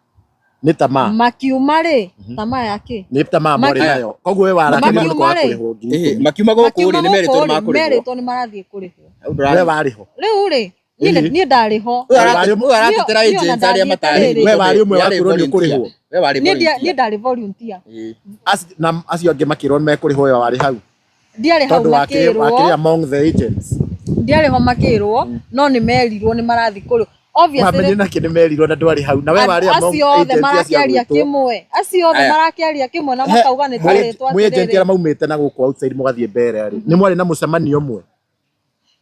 Speaker 2: nĩ tamaa.
Speaker 1: Makiuma rĩ, tamaa ya kĩ?
Speaker 2: Nĩ tamaa morĩ nayo, koguo we warakĩrĩirwo nĩ
Speaker 1: Makiuma
Speaker 2: kwaga
Speaker 1: rĩ.
Speaker 2: kũrĩhwo ngiri
Speaker 3: Ĩhĩ,
Speaker 2: ikũmi.
Speaker 3: Makiuma gũkũ
Speaker 1: Makiuma
Speaker 3: rĩ, nĩ merĩtwo
Speaker 1: gũkũ
Speaker 3: nĩ
Speaker 1: rĩ,
Speaker 3: makũrĩhwo.
Speaker 1: merĩtwo nĩ marathiĩ kũrĩhwo.
Speaker 3: Hau
Speaker 2: We
Speaker 3: ndũra-
Speaker 2: warĩho?
Speaker 1: Rĩu rĩ, Niĩ ndarĩ ho.
Speaker 3: Ũyũ ũyũ aratetera
Speaker 1: Niĩ ona
Speaker 3: agents arĩa
Speaker 1: ndathiĩte
Speaker 3: matarĩhĩtwo.
Speaker 1: rĩrĩ.
Speaker 2: We warĩ ũmwe wa
Speaker 3: Yarĩ
Speaker 2: kwĩrwo nĩ
Speaker 3: volunteer.
Speaker 2: ũkũrĩhwo.
Speaker 3: We warĩ
Speaker 1: Niĩ
Speaker 3: volunteer.
Speaker 1: niĩ ndarĩ volunteer.
Speaker 3: Ĩĩ.
Speaker 2: Na acio angĩ makĩrwo nĩ mekũrĩhwo, we warĩ hau
Speaker 1: Ndiarĩ hau
Speaker 2: tondũ wakĩrĩ
Speaker 1: makĩrwo.
Speaker 2: wakĩrĩ among the agents.
Speaker 1: Ndiarĩ ho makĩrwo, no nĩ merirwo nĩ marathiĩ kũrĩhwo. Obviously
Speaker 2: Wamenye nake nĩ merirwo na ndwarĩ hau, na we warĩ among
Speaker 1: acio othe
Speaker 2: agents acio
Speaker 1: marakĩaria
Speaker 2: agwĩtwo.
Speaker 1: kĩmwe, acio othe
Speaker 3: Aya.
Speaker 1: marakĩaria kĩmwe na makauga nĩ twarĩtwo
Speaker 2: Mwĩ agent
Speaker 1: atĩrĩrĩ.
Speaker 2: arĩa maumĩte na gũkũ outside mũgathiĩ mbere rĩ, nĩ mwarĩ na mũcemanio ũmwe?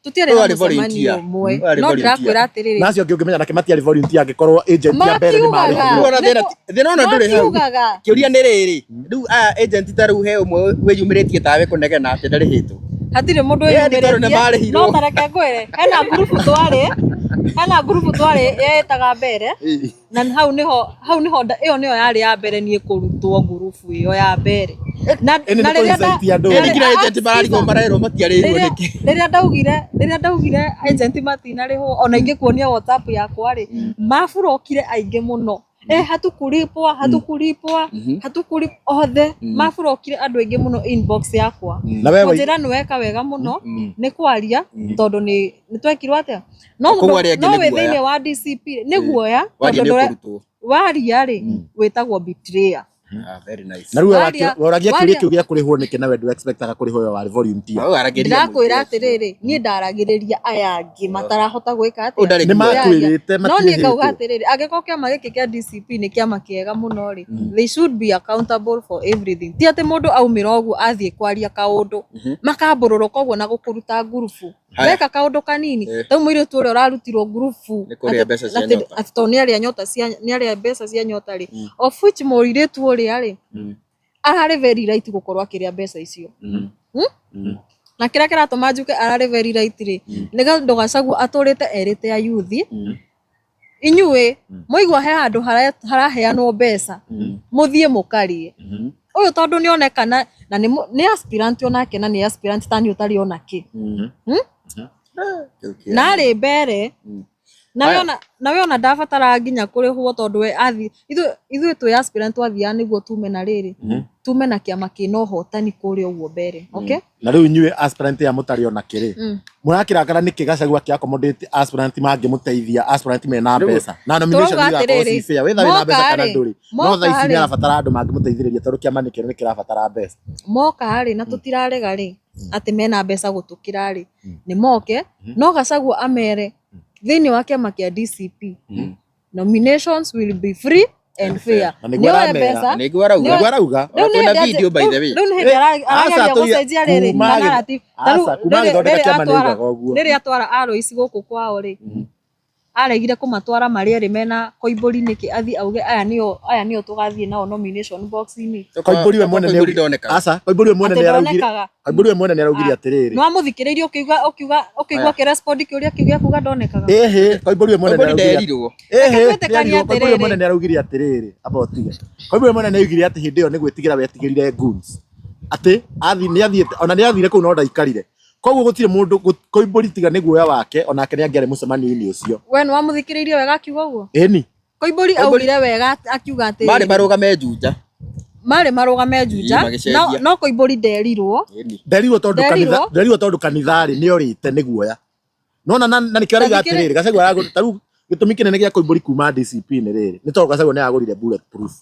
Speaker 1: Tũtiarĩ
Speaker 3: Ũyũ
Speaker 1: na
Speaker 3: arĩ
Speaker 1: mũcemanio
Speaker 3: volunteer.
Speaker 1: ũmwe,
Speaker 3: Ũyũ arĩ
Speaker 1: no
Speaker 3: volunteer.
Speaker 1: ndĩrakwĩra atĩrĩrĩ,
Speaker 2: Na acio angĩ ũngĩmenya nake matiarĩ volunteer angĩkorwo agent ya mbere nĩ
Speaker 1: Makiugaga.
Speaker 2: marĩhirwo?
Speaker 3: Rĩu ona thĩna thĩna ona ndũrĩ hau.
Speaker 1: Makiugaga.
Speaker 3: Kĩũria nĩ rĩrĩ, rĩu aya agent ta rĩu he ũmwe wĩyumĩrĩtie tawe kũnegena atĩ ndarĩhĩtwo.
Speaker 1: Hatirĩ mũndũ
Speaker 3: Ĩĩ, nĩ tondũ nĩ
Speaker 1: wĩyumĩrĩtie,
Speaker 3: marĩhirwo.
Speaker 1: no tareke ngwĩre, hena ngurubu twarĩ yetaga mbere, na hau nĩho ĩyo nĩyo yarĩ ya mbere niĩ kũrutwo ngurubu ĩyo ya mbere na
Speaker 2: Ĩni
Speaker 1: na
Speaker 2: nĩ
Speaker 1: rĩrĩa
Speaker 2: kũ-incite andũ.
Speaker 3: Ĩni nginya agent mararigwo marerwo matiarĩhirwo nĩkĩ.
Speaker 1: Rĩrĩa ndaugire agent matinarĩhwo, ona ingĩkuonia WhatsApp yakwa rĩ, maburokire aingĩ mũno. Hatukulipwa, hatukulipwa, hatukulipwa, othe maburokire andũ aingĩ mũno inbox yakwa.
Speaker 2: Na we
Speaker 1: Kũnjĩra nĩ weka wega mũno nĩ kwaria, tondũ nĩ twekirwo atĩa, no
Speaker 3: Koguo arĩa angĩ
Speaker 1: no
Speaker 3: nĩ
Speaker 1: wĩ
Speaker 3: guoya.
Speaker 1: thĩinĩ wa DCP nĩ guoya,
Speaker 3: Waria
Speaker 1: tondũ
Speaker 3: nĩ ũkũrutwo.
Speaker 1: Waria rĩ, wĩtagwo betrayer.
Speaker 3: Ah, very nice.
Speaker 2: Na rĩu we woragia kĩũria kĩu gĩa kũrĩhwo nĩkĩ, na we ndũ expectaga kũrĩhwo, we warĩ volunteer?
Speaker 3: Ũyũ aragĩria
Speaker 1: Ndĩrakwĩra
Speaker 3: mũingĩ ũcio.
Speaker 1: atĩrĩrĩ, niĩ ndaragĩrĩria aya angĩ matarahota gwĩka
Speaker 3: Ũyũ
Speaker 1: atĩa.
Speaker 3: ndarĩ
Speaker 2: Nĩ
Speaker 3: guoya.
Speaker 2: makwĩrĩte
Speaker 1: No niĩ ngauga
Speaker 2: matiĩhĩtwo?
Speaker 1: atĩrĩrĩ, angĩkorwo kĩama gĩkĩ kĩa DCP nĩ kĩama kĩega mũno rĩ, they should be accountable for everything. Ti atĩ mũndũ aumĩra ũguo athiĩ kwaria kaũndũ, makambũrũrũka ũguo na gũkũruta ngurubu.
Speaker 3: Haya.
Speaker 1: Weka kaũndũ kanini,
Speaker 3: Eh.
Speaker 1: ta mũirĩtu ũrĩa ũrarutirwo ngurubu
Speaker 3: Nĩ kũrĩa mbeca cia nyota.
Speaker 1: atĩ tondũ nĩ arĩa nyota cia nĩ arĩa mbeca cia nyota rĩ, of which mũirĩtu ũrĩa rĩ, ararĩ very right gũkorwo akĩrĩa mbeca icio. Na kĩrĩa kĩratũma njuke ararĩ very right rĩ, nĩ tondũ Gachagua atũrĩte erĩte ayuthi, inyuĩ mwaigua he handũ haraheanwo mbeca, mũthiĩ mũkarĩe. Ũyũ tondũ nĩ onekana na nĩ aspirant onake, na nĩ aspirant ta niĩ ũtarĩ ona kĩ. Na arĩ mbere nawe.
Speaker 3: Aya.
Speaker 1: Ona nawe ona ndabatara nginya kũrĩhwo, tondũ we athi ithuĩ twĩ aspirant twathiaga nĩguo tume na rĩrĩ, tume na kĩama kĩna ũhotani kũrĩa ũguo mbere, okay.
Speaker 2: Na rĩu inyuĩ aspirant ya mũtarĩ ona kĩrĩ, mũrakĩrakara nĩkĩ Gachagua akĩ accommodate aspirant mangĩmũteithia, aspirant mena mbeca na nomination
Speaker 1: Tũrauga
Speaker 2: igakorwo
Speaker 1: atĩrĩrĩ,
Speaker 2: ci fair, whether wĩna mbeca kana
Speaker 1: moka-rĩ,
Speaker 2: ndũrĩ, no thaa ici
Speaker 1: moka-rĩ.
Speaker 2: nĩ arabatara andũ mangĩmũteithĩrĩria tondũ kĩama nĩkĩo nĩ kĩrabatara mbeca.
Speaker 1: Moka rĩ, na tũtirarega rĩ atĩ mena mbeca gũtũkĩra rĩ, nĩ moke, no Gachagua amere thĩinĩ wa kĩama kĩa DCP nominations will be free and fair.
Speaker 2: Na nĩguo
Speaker 1: Nĩoe
Speaker 2: aramera.
Speaker 1: mbeca.
Speaker 3: Nĩguo arauga.
Speaker 2: Nĩguo arauga.
Speaker 3: Ona
Speaker 1: Rĩu nĩ
Speaker 3: kwĩna
Speaker 1: hĩndĩ
Speaker 3: video by the way.
Speaker 1: Rĩu nĩ hĩndĩ
Speaker 2: Aca,
Speaker 1: arageria gũcenjia rĩrĩ
Speaker 2: kuma
Speaker 1: na narrative. Ta rĩu
Speaker 2: aca, kuma agĩthondeka
Speaker 1: rĩrĩ
Speaker 2: kĩama nĩ
Speaker 1: atwara-
Speaker 2: augaga ũguo.
Speaker 1: Rĩrĩa atwara Alois gũkũ kwao rĩ, aregire kũmatwara marĩ erĩ mena Koimbũri nĩkĩ? Athiĩ auge aya nĩo tũgathiĩ nao nomination box-inĩ.
Speaker 2: Koimbũri we mwene
Speaker 3: Koimbũri
Speaker 2: nĩ
Speaker 3: ndonekaga.
Speaker 2: aca, Koimbũri we mwene
Speaker 1: Atĩ
Speaker 2: nĩ araugire
Speaker 1: ndonekaga.
Speaker 2: Koimbũri we mwene nĩ araugire atĩrĩrĩ.
Speaker 1: Nĩ wamũthikĩrĩirie ũkĩigua akĩrespond kĩũria kĩu gĩa kuga ndonekaga?
Speaker 2: Ĩhĩ, Koimbũri we mwene nĩ
Speaker 3: Koimbũri
Speaker 2: araugire
Speaker 3: nderirwo.
Speaker 2: Ĩhĩ,
Speaker 1: Reke twĩtĩkanie
Speaker 2: nĩarirwo. Koimbũri we
Speaker 1: atĩrĩrĩ.
Speaker 2: mwene nĩ araugire atĩrĩrĩ, amba ũtige. Koimbũri we mwene nĩ augire atĩ hĩndĩ ĩyo nĩ gwĩtigĩra wetigĩrire goons, atĩ athi nĩ athiĩte, ona nĩ athire kũu no ndaikarire. Koguo gũtirĩ mũndũ Koimbũri tiga nĩ guoya wake, onake nĩ angĩarĩ mũcemanio-inĩ ũcio.
Speaker 1: We nĩ wamũthikĩrĩirie wega akiuga ũguo?
Speaker 2: Ĩni.
Speaker 1: Koimbũri augire wega akiuga
Speaker 3: Marĩ
Speaker 1: atĩrĩrĩ,
Speaker 3: marũgame Juja.
Speaker 1: Marĩ marũgame Juja.
Speaker 3: Ĩĩ, magĩcenjia.
Speaker 1: No Koimbũri nderirwo.
Speaker 3: Ĩni.
Speaker 2: Nderirwo tondũ
Speaker 1: Nderirwo.
Speaker 2: kanitha, nderirwo tondũ kanitha-rĩ nĩ orĩte nĩ guoya. Nona na nĩkĩo arauga atĩrĩrĩ, Gachagua aragũrire, ta rĩu gĩtũmi kĩnene gĩa Koimbũri kuma DCP nĩ rĩrĩ, nĩ tondũ Gachagua nĩ aragũrire bulletproof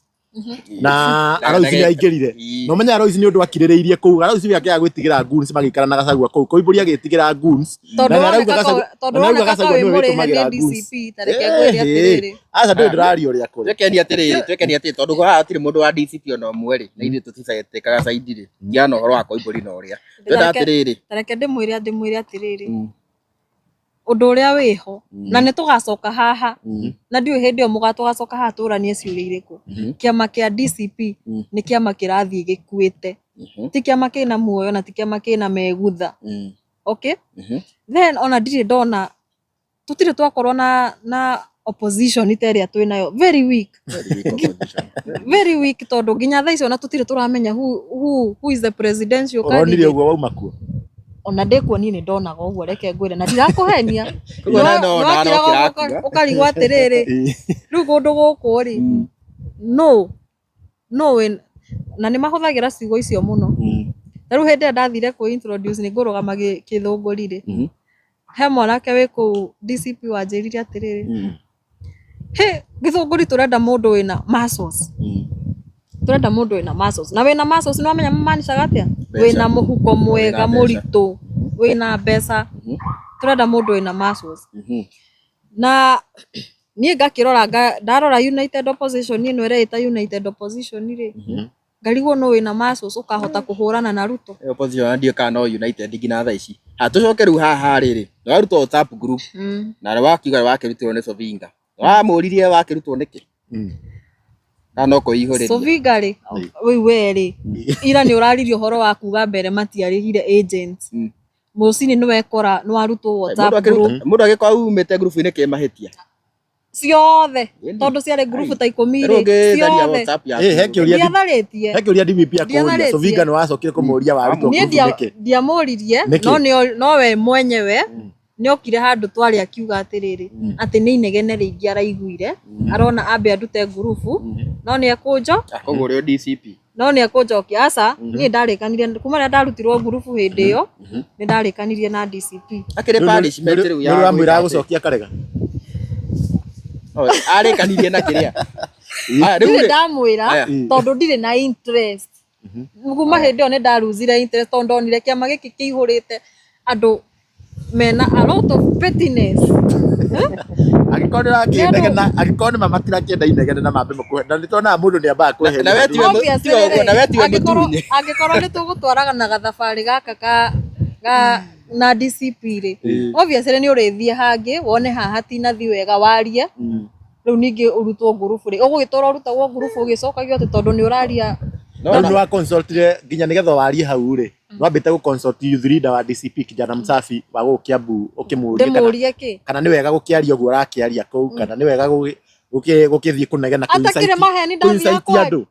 Speaker 2: na Alois nĩ aingĩrire. Na ũmenye Alois nĩ ũndũ akirĩrĩirie kũu. Alois we akĩaga gwĩtigĩra goons magĩikara na Gachagua kũu. Koimbũri agĩtigĩra goons.
Speaker 1: Tondũ
Speaker 2: Na nĩ arauga
Speaker 1: woneka
Speaker 2: Gachagua
Speaker 1: tondũ
Speaker 2: na nĩ arauga
Speaker 1: woneka ta
Speaker 2: Gachagua
Speaker 1: wĩ
Speaker 2: nĩwe
Speaker 1: mũrĩhe
Speaker 2: wĩtũmagĩra
Speaker 1: nĩ
Speaker 2: goons.
Speaker 1: DCP. Ta reke ngwĩre atĩrĩrĩ,
Speaker 2: Aca, ndũĩ ndĩraria ũrĩa kũrĩ.
Speaker 3: Twekeni atĩrĩrĩ, twekeni atĩrĩrĩ, tondũ haha hatirĩ mũndũ wa DCP ona ũmwe rĩ, na ithuĩ tũticetĩkaga side rĩ, ndiana ũhoro wa Koimbũri na ũrĩa. Twenda atĩrĩrĩ.
Speaker 1: Ta reke ndĩmwĩre atĩrĩrĩ, ũndũ ũrĩa wĩho, na nĩ tũgacoka haha, na ndiũĩ hĩndĩ ĩyo mũgatũgacoka haha tũranie ciũria irĩkũ. Kĩama kĩa DCP nĩ kĩama kĩrathiĩ gĩkuĩte, ti kĩama kĩna muoyo na ti kĩama kĩna megutha, okay. Then ona ndirĩ ndona, tũtirĩ twakorwo na opposition ta ĩrĩa twĩ nayo, very weak, very weak, tondũ nginya thaa ici ona tũtirĩ tũramenya who is the presidential
Speaker 2: Ũronire
Speaker 1: candidate.
Speaker 2: ũguo wauma kuo?
Speaker 1: Ona ndĩkuo niĩ nĩ ndonaga ũguo, reke ngwĩre na ndirakũhenia.
Speaker 3: Koguo na no- na no kĩrakua.
Speaker 1: Ũkarigwo atĩrĩrĩ, rĩu kũndũ gũkũ rĩ, no na nĩ mahũthagĩra ciugo icio mũno. Ta rĩu hĩndĩ ĩrĩa ndathire kwĩ introduce nĩ ngũrũgama kĩthũngũri rĩ, He mwanake wĩ kũu DCP wanjĩrire atĩrĩrĩ, hĩ Gĩthũngũri tũrenda mũndũ wĩna muscles, tũrenda mũndũ wĩna muscles, na wĩna muscles nĩ wamenya mamaanishaga atĩa? Wĩna mũhuko mwega
Speaker 3: Wĩna mbeca.
Speaker 1: Mũritũ, wĩna mbeca, tũrenda mũndũ wĩna muscles. Na niĩ ngakĩrora ndarora United Opposition ĩno ĩreĩta United Opposition rĩ, ngarigwo nũ wĩna muscles ũkahota kũhũrana na Ruto.
Speaker 3: Ĩyo opposition na ndiũĩ kana no United nginya thaa ici. Ha tũcoke rĩu haha rĩrĩ, nĩ warutwo WhatsApp group na wakiuga wakĩrutirwo nĩ Sovinga. Wamũririe wakĩrutwo nĩkĩ? Kana no kwĩihũrĩria?
Speaker 1: Sovinga rĩ, rĩu we rĩ, ira nĩ ũraririe ũhoro wa kuga mbere matiarĩhire agents. Mũcinĩ nĩ wekora nĩ warutwo
Speaker 3: Mũndũ
Speaker 1: WhatsApp group
Speaker 3: mũndũ angĩkorwo umĩte ngurubu-inĩ kĩmahĩtia.
Speaker 1: Ciothe,
Speaker 3: Ĩni.
Speaker 1: tondũ ciarĩ ngurubu ta 10
Speaker 3: Rĩu
Speaker 1: rĩ,
Speaker 3: ũngĩtharia
Speaker 1: ciothe.
Speaker 3: WhatsApp yaku.
Speaker 2: Ĩ, he kĩũria
Speaker 1: Ndiatharĩtie.
Speaker 2: He kĩũria DPP akũria.
Speaker 1: Ndiatharĩtie.
Speaker 2: Sovinga nĩ wacokire kũmũria warutwo
Speaker 1: Niĩ
Speaker 2: ngurubu nĩkĩ?
Speaker 1: ndiamũririe,
Speaker 2: Nĩkĩ?
Speaker 1: no nowe mwenyewe nĩokire handũ twarĩ akiuga atĩrĩrĩ, atĩ nĩ inegene rĩingĩ araiguire, arona ambe andute ngurubu, no nĩ ekũnjo
Speaker 3: Koguo ũrĩ o DCP.
Speaker 1: No nĩ ekũnjokia. Aca, niĩ ndarĩkanire kuma rĩrĩa ndarutirwo ngurubu hĩndĩ ĩyo, nĩ ndarĩkanirie na DCP.
Speaker 3: Akĩrĩ punishment rĩu ya
Speaker 2: Nĩ ũramwĩra
Speaker 3: gwĩka atĩ.
Speaker 2: gũcokia karega.
Speaker 3: Oh, arĩkanirie na kĩrĩa. Aya, rĩu
Speaker 1: Ndirĩ
Speaker 3: rĩ-
Speaker 1: ndamwĩra
Speaker 3: Aya.
Speaker 1: tondũ ndirĩ na interest. Kuma hĩndĩ ĩyo nĩ ndaruzire interest tondũ ndonire kĩama gĩkĩ kĩihũrĩte andũ mena a lot of pettiness.
Speaker 2: Angĩkorwo nĩ ũrakĩnegena, angĩkorwo nĩ ma matirakĩenda inegene na mambe makũhe. Na nĩ tuonaga mũndũ nĩ ambaga kweheria.
Speaker 3: Na we tiwe
Speaker 1: Obviously
Speaker 3: tiwe ũguo, na we tiwe mũtunye.
Speaker 1: Angĩkorwo nĩ tũgũtwaraga na gathabarĩ gaka ka na DCP rĩ, obviously nĩ ũrĩthiĩ hangĩ wone haha hatinathiĩ wega warie, rĩu ningĩ ũrutwo ngurubu rĩ, ũgũgĩtũra ũrutagwo ngurubu ũgĩcokagio atĩ tondũ nĩ ũraria.
Speaker 2: Rĩu nĩ wa consultire nginya nĩgetha warie hau rĩ, nĩ wambĩte gũ consult youth leader wa DCP, kijana msafi wa gũkũ Kiambu, ũkĩmũrie kana
Speaker 1: Ndĩmũrie kĩ?
Speaker 2: Kana nĩ wega gũkĩaria ũguo ũrakĩaria kũu, kana nĩ wega gũkĩthiĩ kũnegena
Speaker 1: Atakĩrĩ maheni
Speaker 2: kũ
Speaker 1: ndathiaga
Speaker 2: incite
Speaker 1: kwaria.
Speaker 2: andũ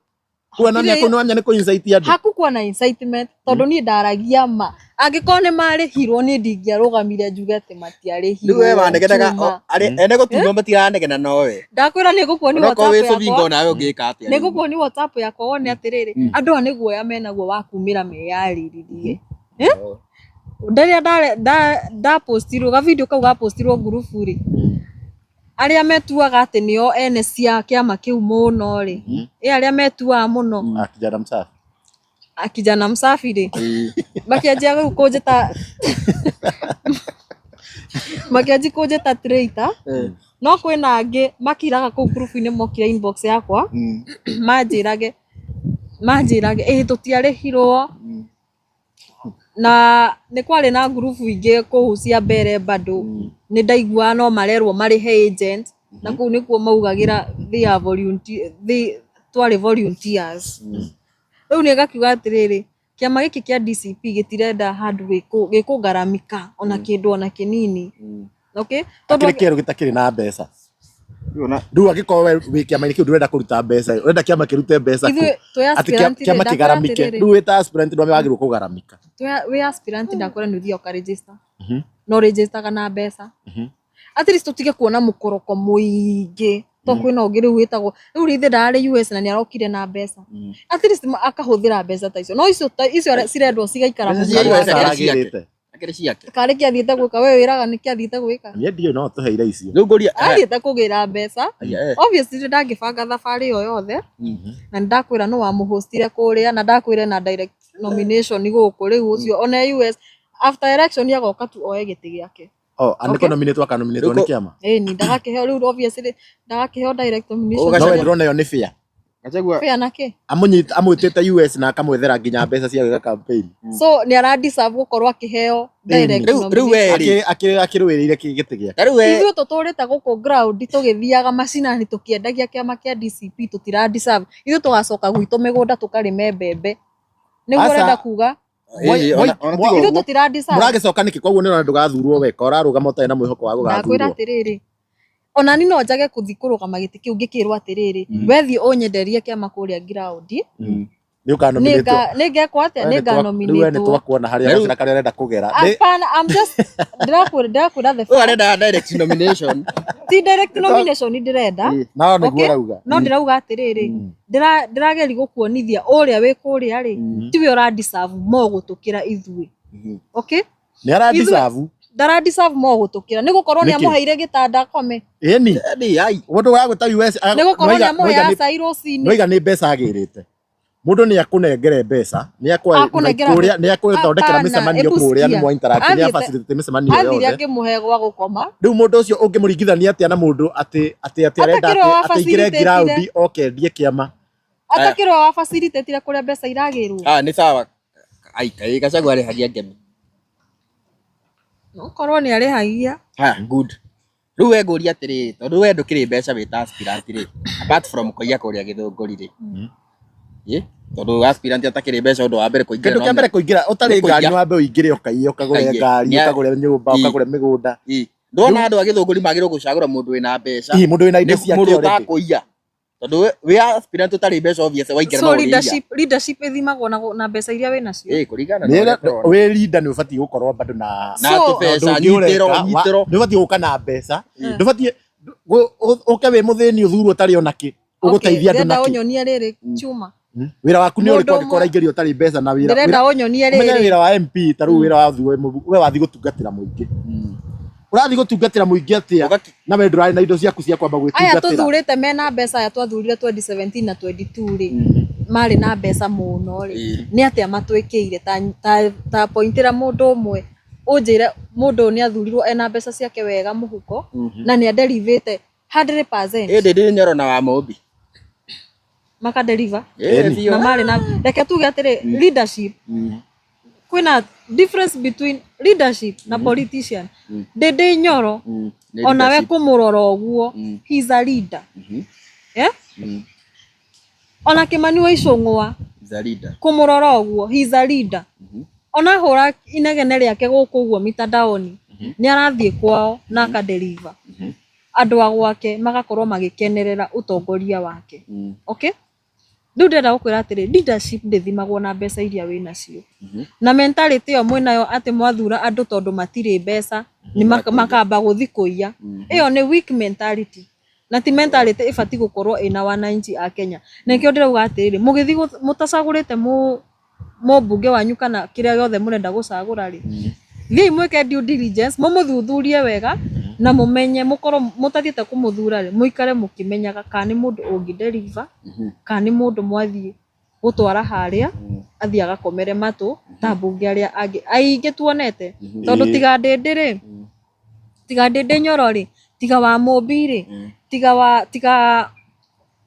Speaker 2: kuonania
Speaker 1: Hatirĩ-
Speaker 2: kũ nĩwamenya nĩ kũ incite andũ.
Speaker 1: Hakukuwa na incitement tondũ niĩ ndaragia ma. Angĩkorwo nĩ marĩhirwo, niĩ ndingĩarũgamire njuge atĩ matiarĩhirwo.
Speaker 3: Rĩu we wanegenaga
Speaker 1: Juma.
Speaker 3: ene gũtunywo matiranegena nowe.
Speaker 1: Ndakwĩra nĩ ngũkuonia
Speaker 3: Onokorwo wĩ
Speaker 1: WhatsApp
Speaker 3: Sovinga
Speaker 1: yakwa.
Speaker 3: onawe ũngĩka atĩa?
Speaker 1: Nĩ ngũkuonia WhatsApp yakwa wone atĩrĩrĩ, andũ aya nĩ guoya menaguo wa kumĩra meyarĩrĩrie. Rĩrĩa ndapostirwo gavideo kau gapostirwo ngurubu rĩ, arĩa metuaga atĩ nĩo ene cia kĩama kĩu mũno rĩ, ĩ arĩa metuaga mũno.
Speaker 2: Ah, kijana msafi.
Speaker 1: A kijana msafi rĩ, makĩanjia rĩu kũnjĩta, makĩanjia kũnjĩta traitor. No kwĩna angĩ makiraga kũu ngurubu-inĩ, mokire inbox yakwa manjĩrage ĩ tũtiarĩhirwo. Na nĩ kwarĩ na ngurubu ingĩ kũu cia mbere bado nĩ ndaiguaga no marerwo marĩhe agent, na kũu nĩkuo maugagĩra they are volunteer, they twarĩ volunteers. Rĩu nĩ ngakiuga atĩrĩrĩ, kĩama gĩkĩ kĩa DCP gĩtirenda handũ gĩkũgaramika ona kĩndũ ona kĩnini, okay, tondũ
Speaker 2: Akĩrĩ kĩerũ gĩtakĩrĩ na mbeca. Rĩu angĩkorwo we wĩ kĩama-inĩ kĩu ndũrenda kũruta mbeca, ũrenda kĩama kĩrute mbeca kũ?
Speaker 1: Ithuĩ twĩ
Speaker 2: Atĩ
Speaker 1: aspirant rĩ,
Speaker 2: kĩama
Speaker 1: ndakwĩra
Speaker 2: kĩgaramike.
Speaker 1: atĩrĩrĩ.
Speaker 2: Rĩu wĩ ta aspirant ndwame wagĩrĩirwo kũgaramika.
Speaker 1: Wĩ aspirant, ndakwĩra nĩ ũthiaga ũkaregister, no registaga na mbeca. At least tũtige kuona mũkoroko mũingĩ to kwĩna ũngĩ rĩu wĩtagwo rĩu rĩithe ndararĩ US na nĩ arokire na mbeca. At least akahũthĩra mbeca ta icio, no icio icio cirendwo cigaikara
Speaker 3: Mbeca cia
Speaker 1: mũhuko
Speaker 3: US
Speaker 1: wake.
Speaker 3: akĩrĩ ciake.
Speaker 2: Aragĩrĩte.
Speaker 3: Akĩrĩ ciake.
Speaker 1: Karĩ kĩathiĩte gwĩka? We wĩraga nĩ kĩathiĩte gwĩka?
Speaker 2: Niĩ ndiũĩ, no tũheire icio.
Speaker 3: Rĩu ngũria
Speaker 1: Athiĩte kũgĩra mbeca.
Speaker 3: Aya, eh.
Speaker 1: Obviously ndangĩbanga thabarĩ ĩyo yothe, na nĩndakwĩra nĩ wamũhostire kũrĩa, na ndakwĩra na direct nomination gũkũ. Rĩu ũcio ona US after election agoka tu oe gĩtĩ gĩake.
Speaker 2: Oh, anĩko nominate akanominatwo nĩ kĩama.
Speaker 1: Ĩni ndagakĩheo rĩu, obviously ndagakĩheo direct nomination.
Speaker 3: Gachagua-
Speaker 2: No we ndĩrona ĩyo nĩ fair.
Speaker 3: Gachagua
Speaker 1: Fair na kĩ?
Speaker 2: Amũnyita amwĩtĩte US na akamwethera nginya mbeca cia gwĩka campaign.
Speaker 1: So nĩ ara deserve gũkorwo akĩheo direct
Speaker 3: Rĩu we
Speaker 1: nomination.
Speaker 3: rĩ.
Speaker 2: Akĩrũĩrĩire gĩtĩ gĩake.
Speaker 3: Ta rĩu we
Speaker 1: Ithuĩ tũtũrĩte gũkũ ground tũgĩthiaga macinani tũkĩendagia kĩama kĩa DCP, tũtira deserve. Ithuĩ tũgacoka gwitũ mĩgũnda tũkarĩme mbembe nĩguo
Speaker 2: Aca.
Speaker 1: ũrenda kuga.
Speaker 3: Ĩĩ, ona tiga
Speaker 1: Ithuĩ
Speaker 3: ũguo.
Speaker 1: tũtira deserve.
Speaker 2: Mũragĩcoka nĩkĩ? Koguo nĩ ũrona ndũgathurwo we, ka ũrarũgama ũtarĩ na mwĩhoko wa
Speaker 1: Ndakwĩra
Speaker 2: gũgathurwo.
Speaker 1: atĩrĩrĩ, ona ni no njage kũthi kũrũgama gĩtĩ kĩu ngĩkĩrwo atĩrĩrĩ, wethiĩ ũnyenderie kĩama kũrĩa ground.
Speaker 2: Nĩ ũkanominatwo.
Speaker 1: Nĩngekwo atĩa?
Speaker 2: Rĩu we nĩ
Speaker 1: Nĩnganominatwo.
Speaker 2: twakuona harĩa gacĩra karĩa ũrenda kũgera.
Speaker 1: Hapana, I'm just ndĩrakwĩra the
Speaker 3: Ũyũ arenda direct nomination.
Speaker 1: Ti direct nomination ndĩrenda.
Speaker 2: No nĩguo
Speaker 1: Okay.
Speaker 2: ũrauga.
Speaker 1: No ndĩrauga atĩrĩrĩ, ndĩrageria gũkuonithia ũrĩa wĩ kũrĩa rĩ, tiwe ũra deserve more gũtũkĩra ithuĩ, okay?
Speaker 2: Nĩ ara deserve.
Speaker 1: Ndara deserve more gũtũkĩra nĩ gũkorwo nĩ
Speaker 2: Nĩkĩ?
Speaker 1: amũheire gĩtanda akome.
Speaker 2: Ĩni
Speaker 3: Ĩni, ai.
Speaker 2: mũndũ wagwĩta US
Speaker 1: Nĩ gũkorwo nĩ amũheaga cai rũcinĩ.
Speaker 2: noiga nĩ mbeca agĩrĩte mũndũ nĩ akũnengere mbeca nĩ
Speaker 1: Akũnengera
Speaker 2: akũrĩa nĩ akũthondekera
Speaker 1: Hapana,
Speaker 2: mĩcemanio
Speaker 1: ebu
Speaker 2: kũrĩa nĩ
Speaker 1: sikia.
Speaker 2: mwa interact nĩ
Speaker 1: Athiĩte-
Speaker 2: afacilitate mĩcemanio
Speaker 1: Athire
Speaker 2: yothe
Speaker 1: akĩmũhe gwa gũkoma.
Speaker 2: rĩu mũndũ ũcio ũngĩmũringithania atĩa na mũndũ atĩ atĩ atĩ arenda
Speaker 1: Atakĩrĩ
Speaker 2: atĩ
Speaker 1: wa
Speaker 2: atĩ aingĩre
Speaker 1: facilitate-ire.
Speaker 2: ground oke endie kĩama
Speaker 1: Atakĩrĩ wa facilitate-ire kũrĩa mbeca iragĩrwo.
Speaker 3: Ah, nĩ sawa. Ai, kai Gachagua arĩhagia ngemi.
Speaker 1: Okorwo nĩ arĩhagia.
Speaker 3: Haya, good. Rĩu we ngũria atĩrĩrĩ, tondũ we ndũkĩrĩ mbeca wĩ ta aspirant rĩ, apart from kũiya kũrĩa Gĩthũngũri rĩ. Ĩ, tondũ aspirant atakĩrĩ mbeca ũndũ wa mbere kũingĩra
Speaker 2: kĩndũ
Speaker 3: no
Speaker 2: kĩa mbere kũingĩra ũtarĩ
Speaker 3: nĩ kũiya.
Speaker 2: ngari nĩ wambe ũingĩre ũkaiye ũkagũre
Speaker 3: Ũkaiye.
Speaker 2: ngari
Speaker 3: Nĩ a-
Speaker 2: ũkagũre nyũmba
Speaker 3: Ĩ.
Speaker 2: ũkagũre mĩgũnda
Speaker 3: Ĩ, ndona andũ a Gĩthũngũri magĩrĩirwo gũcagũra mũndũ wĩna mbeca.
Speaker 2: hihi mũndũ wĩna indo
Speaker 3: Nĩ
Speaker 2: ciake
Speaker 3: mũndũ
Speaker 2: already
Speaker 3: ũtakũiya. Tondũ wĩ aspirant ũtarĩ mbeca obvious waingĩra
Speaker 1: So
Speaker 3: no ũrĩiya.
Speaker 1: leadership ĩthimagwo na mbeca iria wĩ nacio.
Speaker 3: Ĩ, kũringana na
Speaker 2: Nĩ-
Speaker 3: ũrĩa tũrona.
Speaker 2: wĩ leader nĩ ũbatiĩ gũkorwo bado na
Speaker 3: Na
Speaker 1: So-
Speaker 3: tũbeca,
Speaker 2: ũndũ ũngĩ
Speaker 3: nyitĩro,
Speaker 2: ũreka, wa-
Speaker 3: nyitĩro.
Speaker 2: nĩ ũbatiĩ gũka na mbeca ndũbatiĩ ũke wĩ mũthĩni ũthurwo ũtarĩ ona kĩ ũgũteithia andũ
Speaker 1: ndĩrenda
Speaker 2: na kĩ
Speaker 1: ũnyonie rĩrĩ chuma.
Speaker 2: wĩra waku nĩ
Speaker 1: Mũndũ
Speaker 2: ũrĩkũ angĩkorwo
Speaker 1: ũmwe-
Speaker 2: ũraingĩrio ũtarĩ mbeca na wĩra
Speaker 1: Ndĩrenda ũnyonie
Speaker 2: ũmenye
Speaker 1: rĩrĩ.
Speaker 2: wĩra wa MP ta rĩu wĩra wa thuo we wathiĩ gũtungatĩra mũingĩ ũrathiĩ gũtungatĩra mũingĩ atĩa
Speaker 3: Ũgaki-
Speaker 2: na we ndũrarĩ na indo ciaku cia kwamba
Speaker 1: Aya
Speaker 2: gwĩtungatĩra
Speaker 1: tũthurĩte mena mbeca aya twathurire 2017 na 22 rĩ marĩ na mbeca mũno rĩ
Speaker 3: Ĩ.
Speaker 1: nĩ atĩa matwĩkĩire ta pointĩra mũndũ ũmwe ũnjĩre mũndũ ũyũ nĩ athurirwo ena mbeca ciake wega mũhuko na nĩ aderivĩte 100%
Speaker 3: Ĩ, Ndĩndĩ Nyoro na wa Mũmbi.
Speaker 1: makaderiva
Speaker 3: Ĩ,
Speaker 2: Ĩni.
Speaker 3: biũ.
Speaker 1: na marĩ na reke tuge atĩrĩ leadership kwĩna difference between leadership na politician Ndĩndĩ Nyoro
Speaker 3: Nĩ
Speaker 1: onawe
Speaker 3: leadership.
Speaker 1: kũmũrora ũguo he is a leader yeah? Ona Kĩmani wa Icũng'wa
Speaker 3: Is a leader.
Speaker 1: kũmũrora ũguo he is a leader ona hũra inegene rĩake gũkũ ũguo mitandaoni nĩ arathiĩ kwao na akaderiva andũ a gwake magakorwo magĩkenerera ũtongoria wake okay rĩu ndĩrenda gũkwĩra atĩrĩ leadership ndĩthimagwo na mbeca iria wĩ nacio na mentality ĩyo mwĩnayo atĩ mwathura andũ tondũ matirĩ mbeca nĩ makamba gũthi kũiya ĩyo nĩ weak mentality na ti mentality ĩbatiĩ gũkorwo ĩna wananchi a Kenya na nĩkĩo ndĩrauga atĩrĩrĩ mũgĩthiĩ mũtacagũrĩte mũmbunge wanyu kana kĩrĩa gĩothe mũrenda gũcagũra rĩ thiĩi mwĩke due diligence mũmũthuthurie wega na mũmenye mũkorwo mũtathiĩte kũmũthura rĩ mũikare mũkĩmenyaga kana nĩ mũndũ ũngĩ deliver kana nĩ mũndũ mwathiĩ gũtwara harĩa athiĩ agakomere matũ ta mbunge arĩa angĩ aingĩ tuonete tondũ tiga Ndĩndĩ rĩ tiga Ndĩndĩ Nyoro rĩ tiga wa Mũmbi rĩ tiga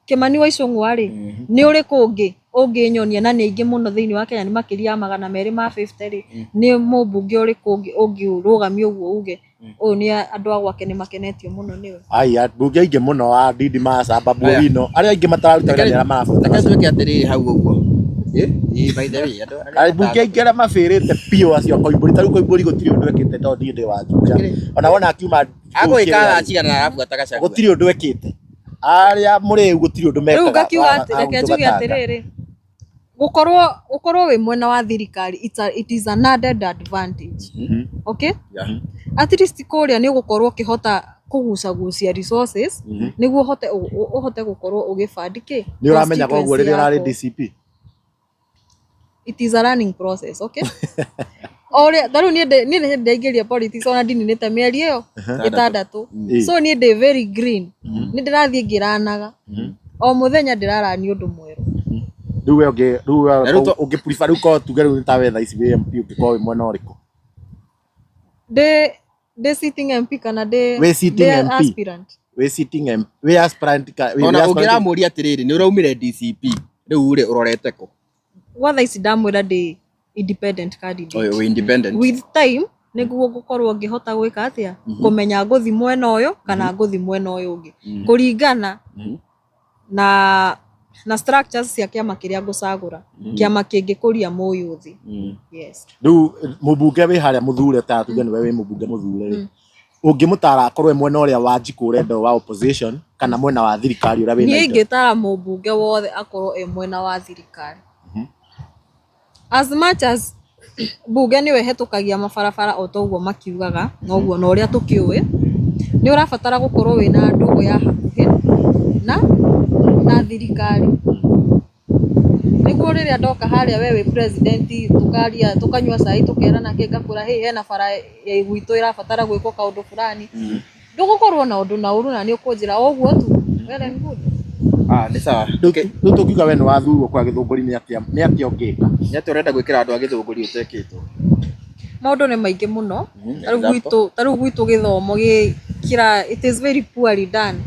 Speaker 1: Kĩmani wa Icũng'wa rĩ nĩ ũrĩkũ ũngĩ ũngĩnyonia na nĩ aingĩ mũno thĩinĩ wa Kenya nĩ makĩria ya 250 rĩ nĩ mũmbunge ũrĩkũ ũngĩ ũngĩrũgamia ũguo uge ũyũ nĩ andũ a gwake nĩ makenetio mũno nĩwe
Speaker 2: ai mbunge aingĩ mũno a Ndindi Masa Babu
Speaker 3: Aya.
Speaker 2: Owino arĩa aingĩ matararuta wĩra nĩ arĩa marabuata
Speaker 3: Reke tuĩke atĩrĩrĩ hau ũguo. Ĩ, ĩ, by the way, andũ arĩa
Speaker 2: Ai, mbunge aingĩ arĩa mabĩrĩte biũ acio a Koimbũri ta rĩu Koimbũri gũtirĩ ũndũ ekĩte tondũ ndiĩ ndĩ wa Juja ona wona akiuma
Speaker 3: Agũgĩka thaa cigana na arabuata Gachagua?
Speaker 2: gũtirĩ ũndũ ekĩte arĩa mũrĩu gũtirĩ ũndũ
Speaker 1: rĩu
Speaker 2: mekaga
Speaker 1: ngakiuga atĩ reke njuge atĩrĩrĩ gũkorwo wĩ mwena wa thirikari it is an added advantage okay
Speaker 3: Yeah.
Speaker 1: at least kũrĩa nĩ ũgũkorwo ũkĩhota kũgucagucia resources nĩguo ũhote gũkorwo ũgĩbandi kĩ
Speaker 2: nĩ ũramenya koguo
Speaker 1: constituency
Speaker 2: rĩrĩa ũrarĩ
Speaker 1: yaku.
Speaker 2: DCP
Speaker 1: It is a learning process okay o ũrĩa ta rĩu niĩ niĩ nĩ ndaingĩria politics ona ndininĩte mĩeri ĩyo 6
Speaker 2: Ĩ.
Speaker 1: so niĩ ndĩ very green nĩ ndĩrathiĩ ngĩranaga o mũthenya ndĩrarani ũndũ mwerũ
Speaker 2: rĩu we ũngĩ rĩu we
Speaker 3: Na rĩu to-
Speaker 2: ũngĩ prefer rĩu korwo tuge rĩu nĩ ta we thaa ici wĩ MP ũngĩkorwo wĩ mwena ũrĩkũ
Speaker 1: ndĩ sitting MP kana ndĩ
Speaker 2: Wĩ sitting
Speaker 1: ndĩ
Speaker 2: MP.
Speaker 1: aspirant
Speaker 2: wĩ sitting MP wĩ aspirant ka wĩ
Speaker 3: Ona
Speaker 2: aspirant
Speaker 3: ũngĩramũria atĩrĩrĩ, nĩ ũraumire DCP, rĩu rĩ ũrorete kũ?
Speaker 1: gwa thaa ici ndamwĩra ndĩ independent candidate
Speaker 3: Ũyũ wĩ independent.
Speaker 1: with time nĩguo ngũkorwo ngĩhota gwĩka atĩa kũmenya ngũthi mwena ũyũ kana ngũthi mwena ũyũ ũngĩ kũringana na structures cia kĩama kĩrĩa ngũcagũra kĩama kĩngĩkũria mũyũthi yes
Speaker 2: rĩu mũmbunge wĩ harĩa mũthure ta tuge nĩwe wĩ mũmbunge mũthure rĩ ũngĩmũtara akorwo e mwena ũrĩa wa njikũ ũrenda wa opposition kana mwena wa thirikari ũrĩa wĩna
Speaker 1: niĩ
Speaker 2: indo
Speaker 1: ingĩtara mũmbunge wothe akorwo e mwena wa thirikari as much as mbunge nĩwe ĩhetũkagia mabarabara o ta ũguo makiugaga na ũguo na ũrĩa tũkĩũĩ nĩ ũrabatara gũkorwo wĩna ndũgũ ya hakuhĩ na thirikari. Nĩguo rĩrĩa ndoka harĩa we wĩ president tũkaria tũkanyua cai tũkerana kĩ ngakwĩra hey hena bara ya gwitũ ĩrabatara gwĩkwo kaũndũ fulani. Ndũgũkorwo na ũndũ na ũru na nĩ ũkũnjĩra o ũguo tu. Well and good.
Speaker 3: Ah, nĩ sawa.
Speaker 2: Rĩu tũngiuga we nĩ wathurwo kwa Gĩthũngũri nĩ atĩa nĩ atĩa ũngĩka?
Speaker 3: Nĩ atĩa ũrenda gwĩkĩra andũ a Gĩthũngũri ũtekĩtwo?
Speaker 1: Maũndũ nĩ maingĩ mũno. Ta rĩu gwitũ gĩthomo gĩ kĩra it is very poorly done.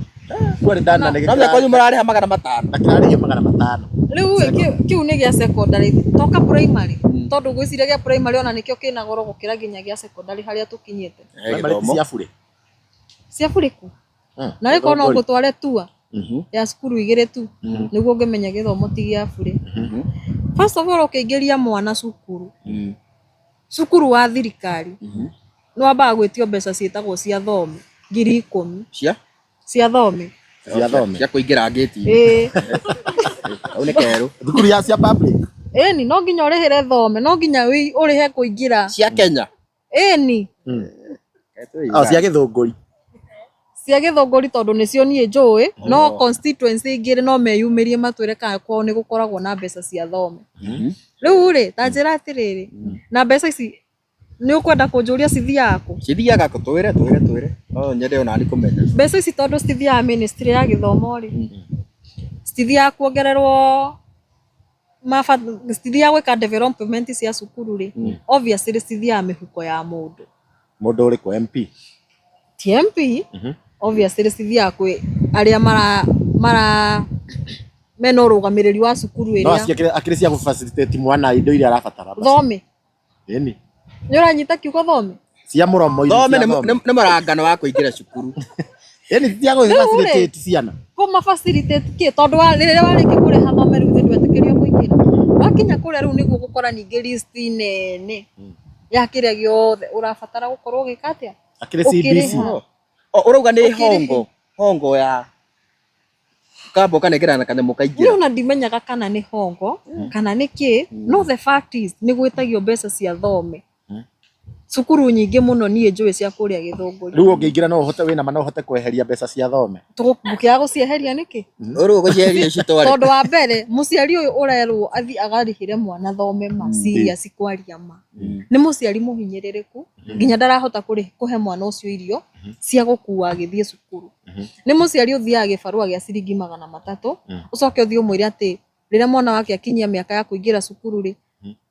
Speaker 2: Poorly done na nĩ
Speaker 3: No mĩaka kwanyu mũrarĩha 500.
Speaker 2: Na kĩrarĩhio 500.
Speaker 1: Rĩu ĩ, kĩu nĩ gĩa secondary toka primary tondũ ngwĩciria gĩa primary ona nĩkĩo kĩna goro gũkĩra nginya gĩa secondary harĩa tũkinyĩte.
Speaker 2: Primary ti cia bure.
Speaker 1: Cia bure kũ? Na rĩ korwo no ngũtware tua ya cukuru igĩrĩ tu nĩguo ũngĩmenya gĩthomo ti gĩa bure. First of all ũkĩingĩria mwana cukuru, cukuru wa thirikari nĩ wambaga gwĩtio mbeca ciĩtagwo cia thome 10,000.
Speaker 3: Cia?
Speaker 1: Cia thome.
Speaker 2: Cia thome.
Speaker 3: Cia kũingĩra ngĩti.
Speaker 1: Ĩĩ.
Speaker 3: Hau nĩ kerũ.
Speaker 2: Thukuru ya cia public.
Speaker 1: Ĩni, no nginya ũrĩhĩre thome, no nginya ũrĩhe kũingĩra.
Speaker 3: Cia Kenya.
Speaker 1: Ĩni.
Speaker 2: O cia Gĩthũngũri.
Speaker 1: Cia Gĩthũngũri tondũ nĩcio niĩ njũĩ, no constituency ingĩ no meyumĩrie matwĩre kana kwao nĩ gũkoragwo na mbeca cia thome. Rĩu rĩ, ta njĩra atĩrĩrĩ, na mbeca ici nĩ ũkwenda kũnjũria cithiaga kũ?
Speaker 3: Cithiaga kũ? Twĩre, twĩre, twĩre. No nyende ona niĩ kũmenya.
Speaker 1: Mbeca ici tondũ cithiaga ministry ya gĩthomo rĩ, citithiaga kuongererwo citithiaga gwĩka development cia cukuru rĩ, obviously cithiaga mĩhuko ya mũndũ.
Speaker 2: Mũndũ ũrĩkũ? MP?
Speaker 1: Ti MP, obviously cithiaga kwĩ arĩa mara mena ũrũgamĩrĩri wa cukuru
Speaker 2: No
Speaker 1: ĩrĩa.
Speaker 2: akĩrĩ cia gũ-facilitate mwana indo iria arabatara.
Speaker 1: Thome.
Speaker 2: Ĩni.
Speaker 1: Nĩ ũranyita kiugo thome?
Speaker 2: Cia mũromo-inĩ,
Speaker 3: Thome
Speaker 2: cia thome.
Speaker 3: nĩ mũrangano wa kũingĩra cukuru.
Speaker 2: Ĩni ti cia gũ-facilitate ciana.
Speaker 1: Kũma facilitate kĩ? Tondũ rĩrĩa warĩkia kũrĩha thome rĩu thĩ ndwetĩkĩrio kũingĩra. Wakinya kũrĩa rĩu nĩguo ũgũkora ningĩ list nene ya kĩrĩa gĩothe ũrabatara gũkorwo ũgĩka atĩa?
Speaker 2: Akĩrĩ CBC.
Speaker 1: Ũkĩrĩha.
Speaker 3: O, ũrauga nĩ
Speaker 1: Ũkĩrĩha.
Speaker 3: hongo, hongo ya kamba ũkanengera na kanyamũ kaingĩra.
Speaker 1: Niĩ ona ndimenyaga kana nĩ hongo kana nĩ kĩ, no the fact is nĩ gwĩtagio mbeca cia thome. Cukuru nyingĩ mũno niĩ njũĩ cia kũrĩa Gĩthũngũri.
Speaker 2: Rĩu ũngĩingĩra no ũhote wĩna ma no ũhote kweheria mbeca cia thome.
Speaker 1: Tũgũkĩaga gũcieheria nĩkĩ?
Speaker 3: Ũrĩ ũgũcieheria citware.
Speaker 1: Tondũ wa mbere mũciari ũyũ ũrerwo athiĩ agarĩhĩre mwana thome ma serious kwaria ma. Nĩ mũciari mũhinyĩrĩrĩku nginya ndarahota kũhe mwana ũcio irio cia gũkua agĩthiĩ cukuru. Nĩ mũciari ũthiaga gĩbarũa gĩa ciringi 300 ũcoke ũthiĩ ũmwĩre atĩ rĩrĩa mwana wake akinyia mĩaka ya kũingĩra cukuru rĩ,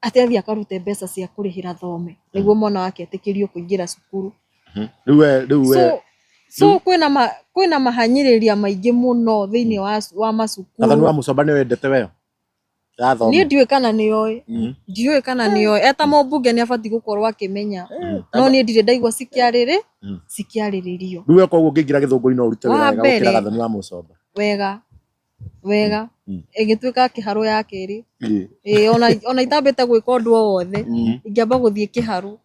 Speaker 1: atĩ athiĩ akarute mbeca cia kũrĩhĩra thome nĩguo mwana wake etĩkĩrio kũingĩra cukuru.
Speaker 2: Rĩu we, rĩu we.
Speaker 1: So kwĩna mahanyĩrĩria maingĩ mũno thĩinĩ wa macukuru.
Speaker 2: Gathoni wa Mũcomba nĩ wendete weyo? Ya thome.
Speaker 1: Niĩ ndiũĩ kana nĩoĩ. Ndiũĩ kana nĩoĩ. Eta mũmbunge nĩ abatiĩ gũkorwo akĩmenya. No niĩ ndirĩ ndaigua cikĩarĩrĩrio.
Speaker 2: Rĩu we koguo ũngĩingĩra Gĩthũngũri no ũrute wĩra
Speaker 1: Wa
Speaker 2: wega gũkĩra
Speaker 1: mbere.
Speaker 2: Gathoni wa Mũcomba.
Speaker 1: Wega. Wega. Ĩgĩtuĩka kĩharũ ya kerĩ. Ĩĩ, ona itambĩte gwĩka ũndũ o wothe, ingĩamba gũthiĩ kĩharũ.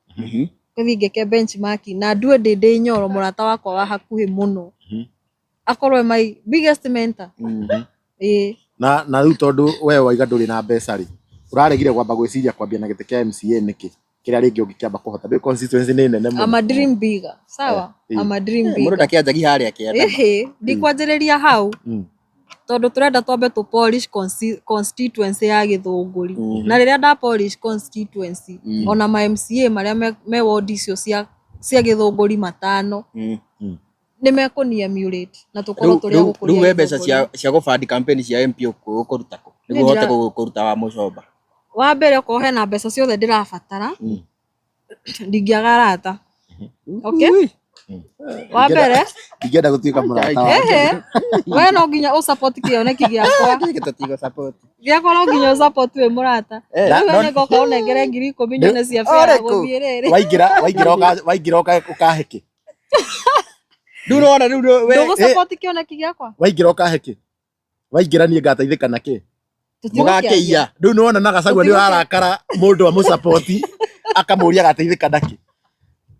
Speaker 1: Ngĩthiĩ ngĩke benchmarking na ndue ndĩ Nyoro mũrata wakwa wa hakuhĩ mũno. Akorwo my biggest mentor. Ĩĩ.
Speaker 2: Na rĩu tondũ we waiga ndũrĩ na mbeca rĩ, ũraregire kwamba gwĩciria kwambia na gĩtĩ kĩa MCA nĩkĩ? Kĩrĩa rĩngĩ ũngĩkĩamba kũhota. Ndũĩ constituency nĩ nene mũno.
Speaker 1: I'm a dream bigger. Sawa? I'm a dream
Speaker 3: Mũndũ
Speaker 1: bigger.
Speaker 3: ndakĩanjagia harĩa kĩanda.
Speaker 1: Ĩhĩ, ndikwanjĩrĩria hau. Tondũ tũrenda twambe tũ polish constituency ya Gĩthũngũri. Na rĩrĩa nda polish constituency, ona ma MCA marĩa me ward icio cia Gĩthũngũri 5, nĩ mekũni emulate na tũkorwo tũrĩ a gũkũria
Speaker 3: Rĩu we mbeca
Speaker 1: Gĩthũngũri.
Speaker 3: cia gũbandi campaign cia MP ũkũruta kũ? Nĩguo
Speaker 1: Niĩ
Speaker 3: ũhote kũruta wa Mũcomba.
Speaker 1: Wa mbere okorwo hena mbeca ciothe ndĩrabatara, ndingĩaga arata. Okay? Wa mbere,
Speaker 2: Ndingĩenda gũtuĩka mũrata wake.
Speaker 1: Ehe, we no nginya ũ support kĩoneki gĩakwa.
Speaker 3: Gĩkĩ tũtigũ support.
Speaker 1: Gĩakwa no nginya ũ support wĩ mũrata. Rĩu we nĩngoka ũnengere 10,000 nyone cia fare
Speaker 3: Ũrĩkũ?
Speaker 1: gũthiĩ rĩrĩ.
Speaker 2: Waingĩra, waingĩra ũka, waingĩra ũka, ũkahe kĩ?
Speaker 3: Rĩu nĩwona rĩu nĩ we-
Speaker 1: Ndũgũ support kĩoneki gĩakwa?
Speaker 2: Waingĩra ũkahe kĩ? Waingĩra niĩ ngateithĩka na kĩ?
Speaker 3: Mũgakĩiya.
Speaker 2: Rĩu nĩwona na Gachagua nĩ
Speaker 1: Tũtigũkĩaria.
Speaker 2: ũrarakara mũndũ amũsupport, akamũria agateithĩka na kĩ?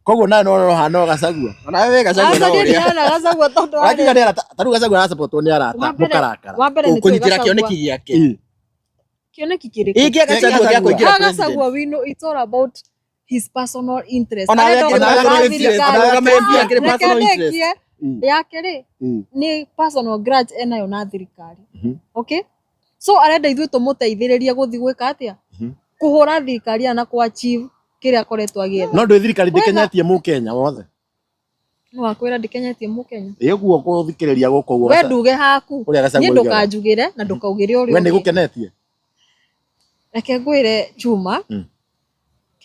Speaker 2: Koguo nawe nĩwona no ũhana o Gachagua.
Speaker 3: Ona we Gachagua no
Speaker 1: Aca niĩ
Speaker 3: ũrĩa.
Speaker 1: ndirona Gachagua tondũ wa
Speaker 2: Ũrakiuga nĩ arata, ta rĩu Gachagua arasupportwo nĩ arata, mũkarakara.
Speaker 1: Wa mbere nĩ tũĩ
Speaker 3: Ũkũnyitĩra
Speaker 1: Gachagua.
Speaker 3: kĩoneki gĩake.
Speaker 1: Kĩoneki kĩrĩkũ?
Speaker 3: Ĩ kĩa Gachagua gĩa kũingĩra
Speaker 1: Ha
Speaker 3: president.
Speaker 1: Gachagua we know it's all about his personal interest.
Speaker 3: Ona
Speaker 1: Arenda
Speaker 3: we akĩrĩ
Speaker 1: gũkorwo
Speaker 3: personal
Speaker 1: na
Speaker 3: interest,
Speaker 1: thirikari.
Speaker 3: ona we MP akĩrĩ
Speaker 1: Reke
Speaker 3: personal interest.
Speaker 1: ndĩkie. Yake rĩ, nĩ personal grudge enayo na thirikari. Okay? So arenda ithuĩ tũmũteithĩrĩrie gũthiĩ gwĩka atĩa, kũhũra thirikari ĩyo na kũ achieve kĩrĩa akoretwo agĩetha.
Speaker 2: No ndå thirikari
Speaker 1: Wega.
Speaker 2: ndĩkenyetie mũkenya wothe.
Speaker 1: Nĩ wakwĩra ndĩkenyetie mũkenya.
Speaker 2: Ĩguo gũthikĩrĩria gũkũ ũguo.
Speaker 1: We nduge haku,
Speaker 2: Ũrĩa Gachagua
Speaker 1: niĩ
Speaker 2: oigaga.
Speaker 1: ndũkanjugĩre na ndũkaugĩre ũrĩa
Speaker 2: We nĩ
Speaker 1: ũngĩ.
Speaker 2: gũkenetie.
Speaker 1: Reke ngwĩre Chuma,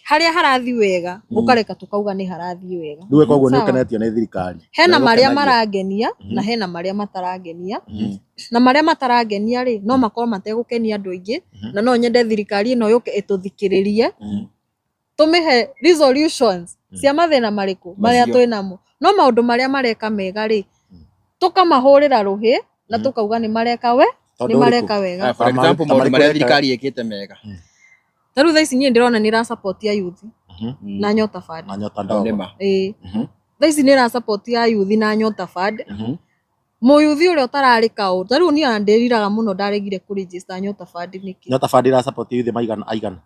Speaker 1: harĩa harathiĩ wega ũkareka tũkauga nĩ harathiĩ wega.
Speaker 2: Rĩu koguo nĩ
Speaker 1: Sawa.
Speaker 2: ũkenetio nĩ thirikari.
Speaker 1: Hena
Speaker 2: Nĩ
Speaker 1: marĩa
Speaker 2: ĩgũkenagia.
Speaker 1: marangenia na hena marĩa matarangenia, na marĩa matarangenia rĩ, no makorwo mategũkenia andũ aingĩ, na no nyende thirikari ĩno yũke ĩtũthikĩrĩrie, tũmĩhe resolutions cia mathĩna marĩkũ marĩa
Speaker 3: Macio.
Speaker 1: twĩ namo. No maũndũ marĩa mareka mega rĩ, tũkamahũrĩra rũhĩ na tũkauga nĩ mareka we,
Speaker 2: Tondũ
Speaker 1: nĩ
Speaker 2: ũrĩkũ?
Speaker 1: mareka wega.
Speaker 3: Ah, for example,
Speaker 2: Ta
Speaker 3: maũndũ
Speaker 2: marĩkũ
Speaker 3: marĩa
Speaker 2: eka-
Speaker 3: thirikari ĩkĩte mega.
Speaker 1: Ta rĩu thaa ici niĩ ndĩrona nĩ ĩra ya youth na Nyota Fund.
Speaker 2: Na Nyota Ndogo.
Speaker 3: Nĩma.
Speaker 1: Ĩĩ. Thaa ici nĩ ĩra ya youth na Nyota Fund. Mũyuthi ũrĩa ũtararĩ kaũndũ, ta rĩu niĩ ona ndĩriraga mũno ndaregire kũ register Nyota Fund nĩkĩ.
Speaker 2: Nyota Fund ĩra support youth maigana aigana.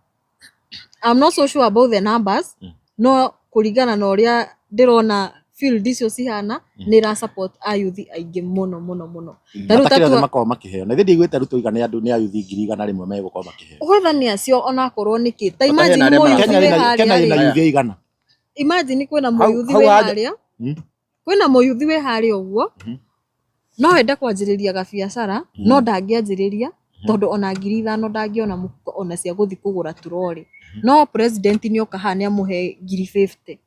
Speaker 1: I'm not so sure about the numbers, no kũringana na ũrĩa ndĩrona field icio cihana, nĩ ĩra support ayuthi aingĩ mũno mũno mũno. Ta rĩu
Speaker 2: Matakĩrĩ othe
Speaker 1: tatua
Speaker 2: makoragwo makĩheo. Na ithuĩ ndiguĩte Ruto oiga nĩ andũ nĩ ayuthi 100,000 megũkorwo makĩheo.
Speaker 1: gwetha nĩ acio onakorwo nĩkĩ. Ta
Speaker 3: Bata
Speaker 1: imagine
Speaker 3: hena arĩa
Speaker 1: mũyuthi
Speaker 2: Kenya
Speaker 1: wĩ
Speaker 2: ĩna Kenya
Speaker 1: harĩa
Speaker 2: ĩna
Speaker 1: rĩ,
Speaker 2: yuthi aigana.
Speaker 1: imagine kwĩna
Speaker 3: Hau
Speaker 1: mũyuthi
Speaker 3: hau
Speaker 1: wĩ
Speaker 3: haja
Speaker 1: harĩa, kwĩna mũyuthi wĩ harĩa ũguo, no ende kwanjĩrĩria gabiacara, no ndangĩanjĩrĩria tondũ ona 5,000 ndangĩona mũhuko ona cia gũthiĩ kũgũra turori. No president nĩoka haha nĩamũhe 50,000.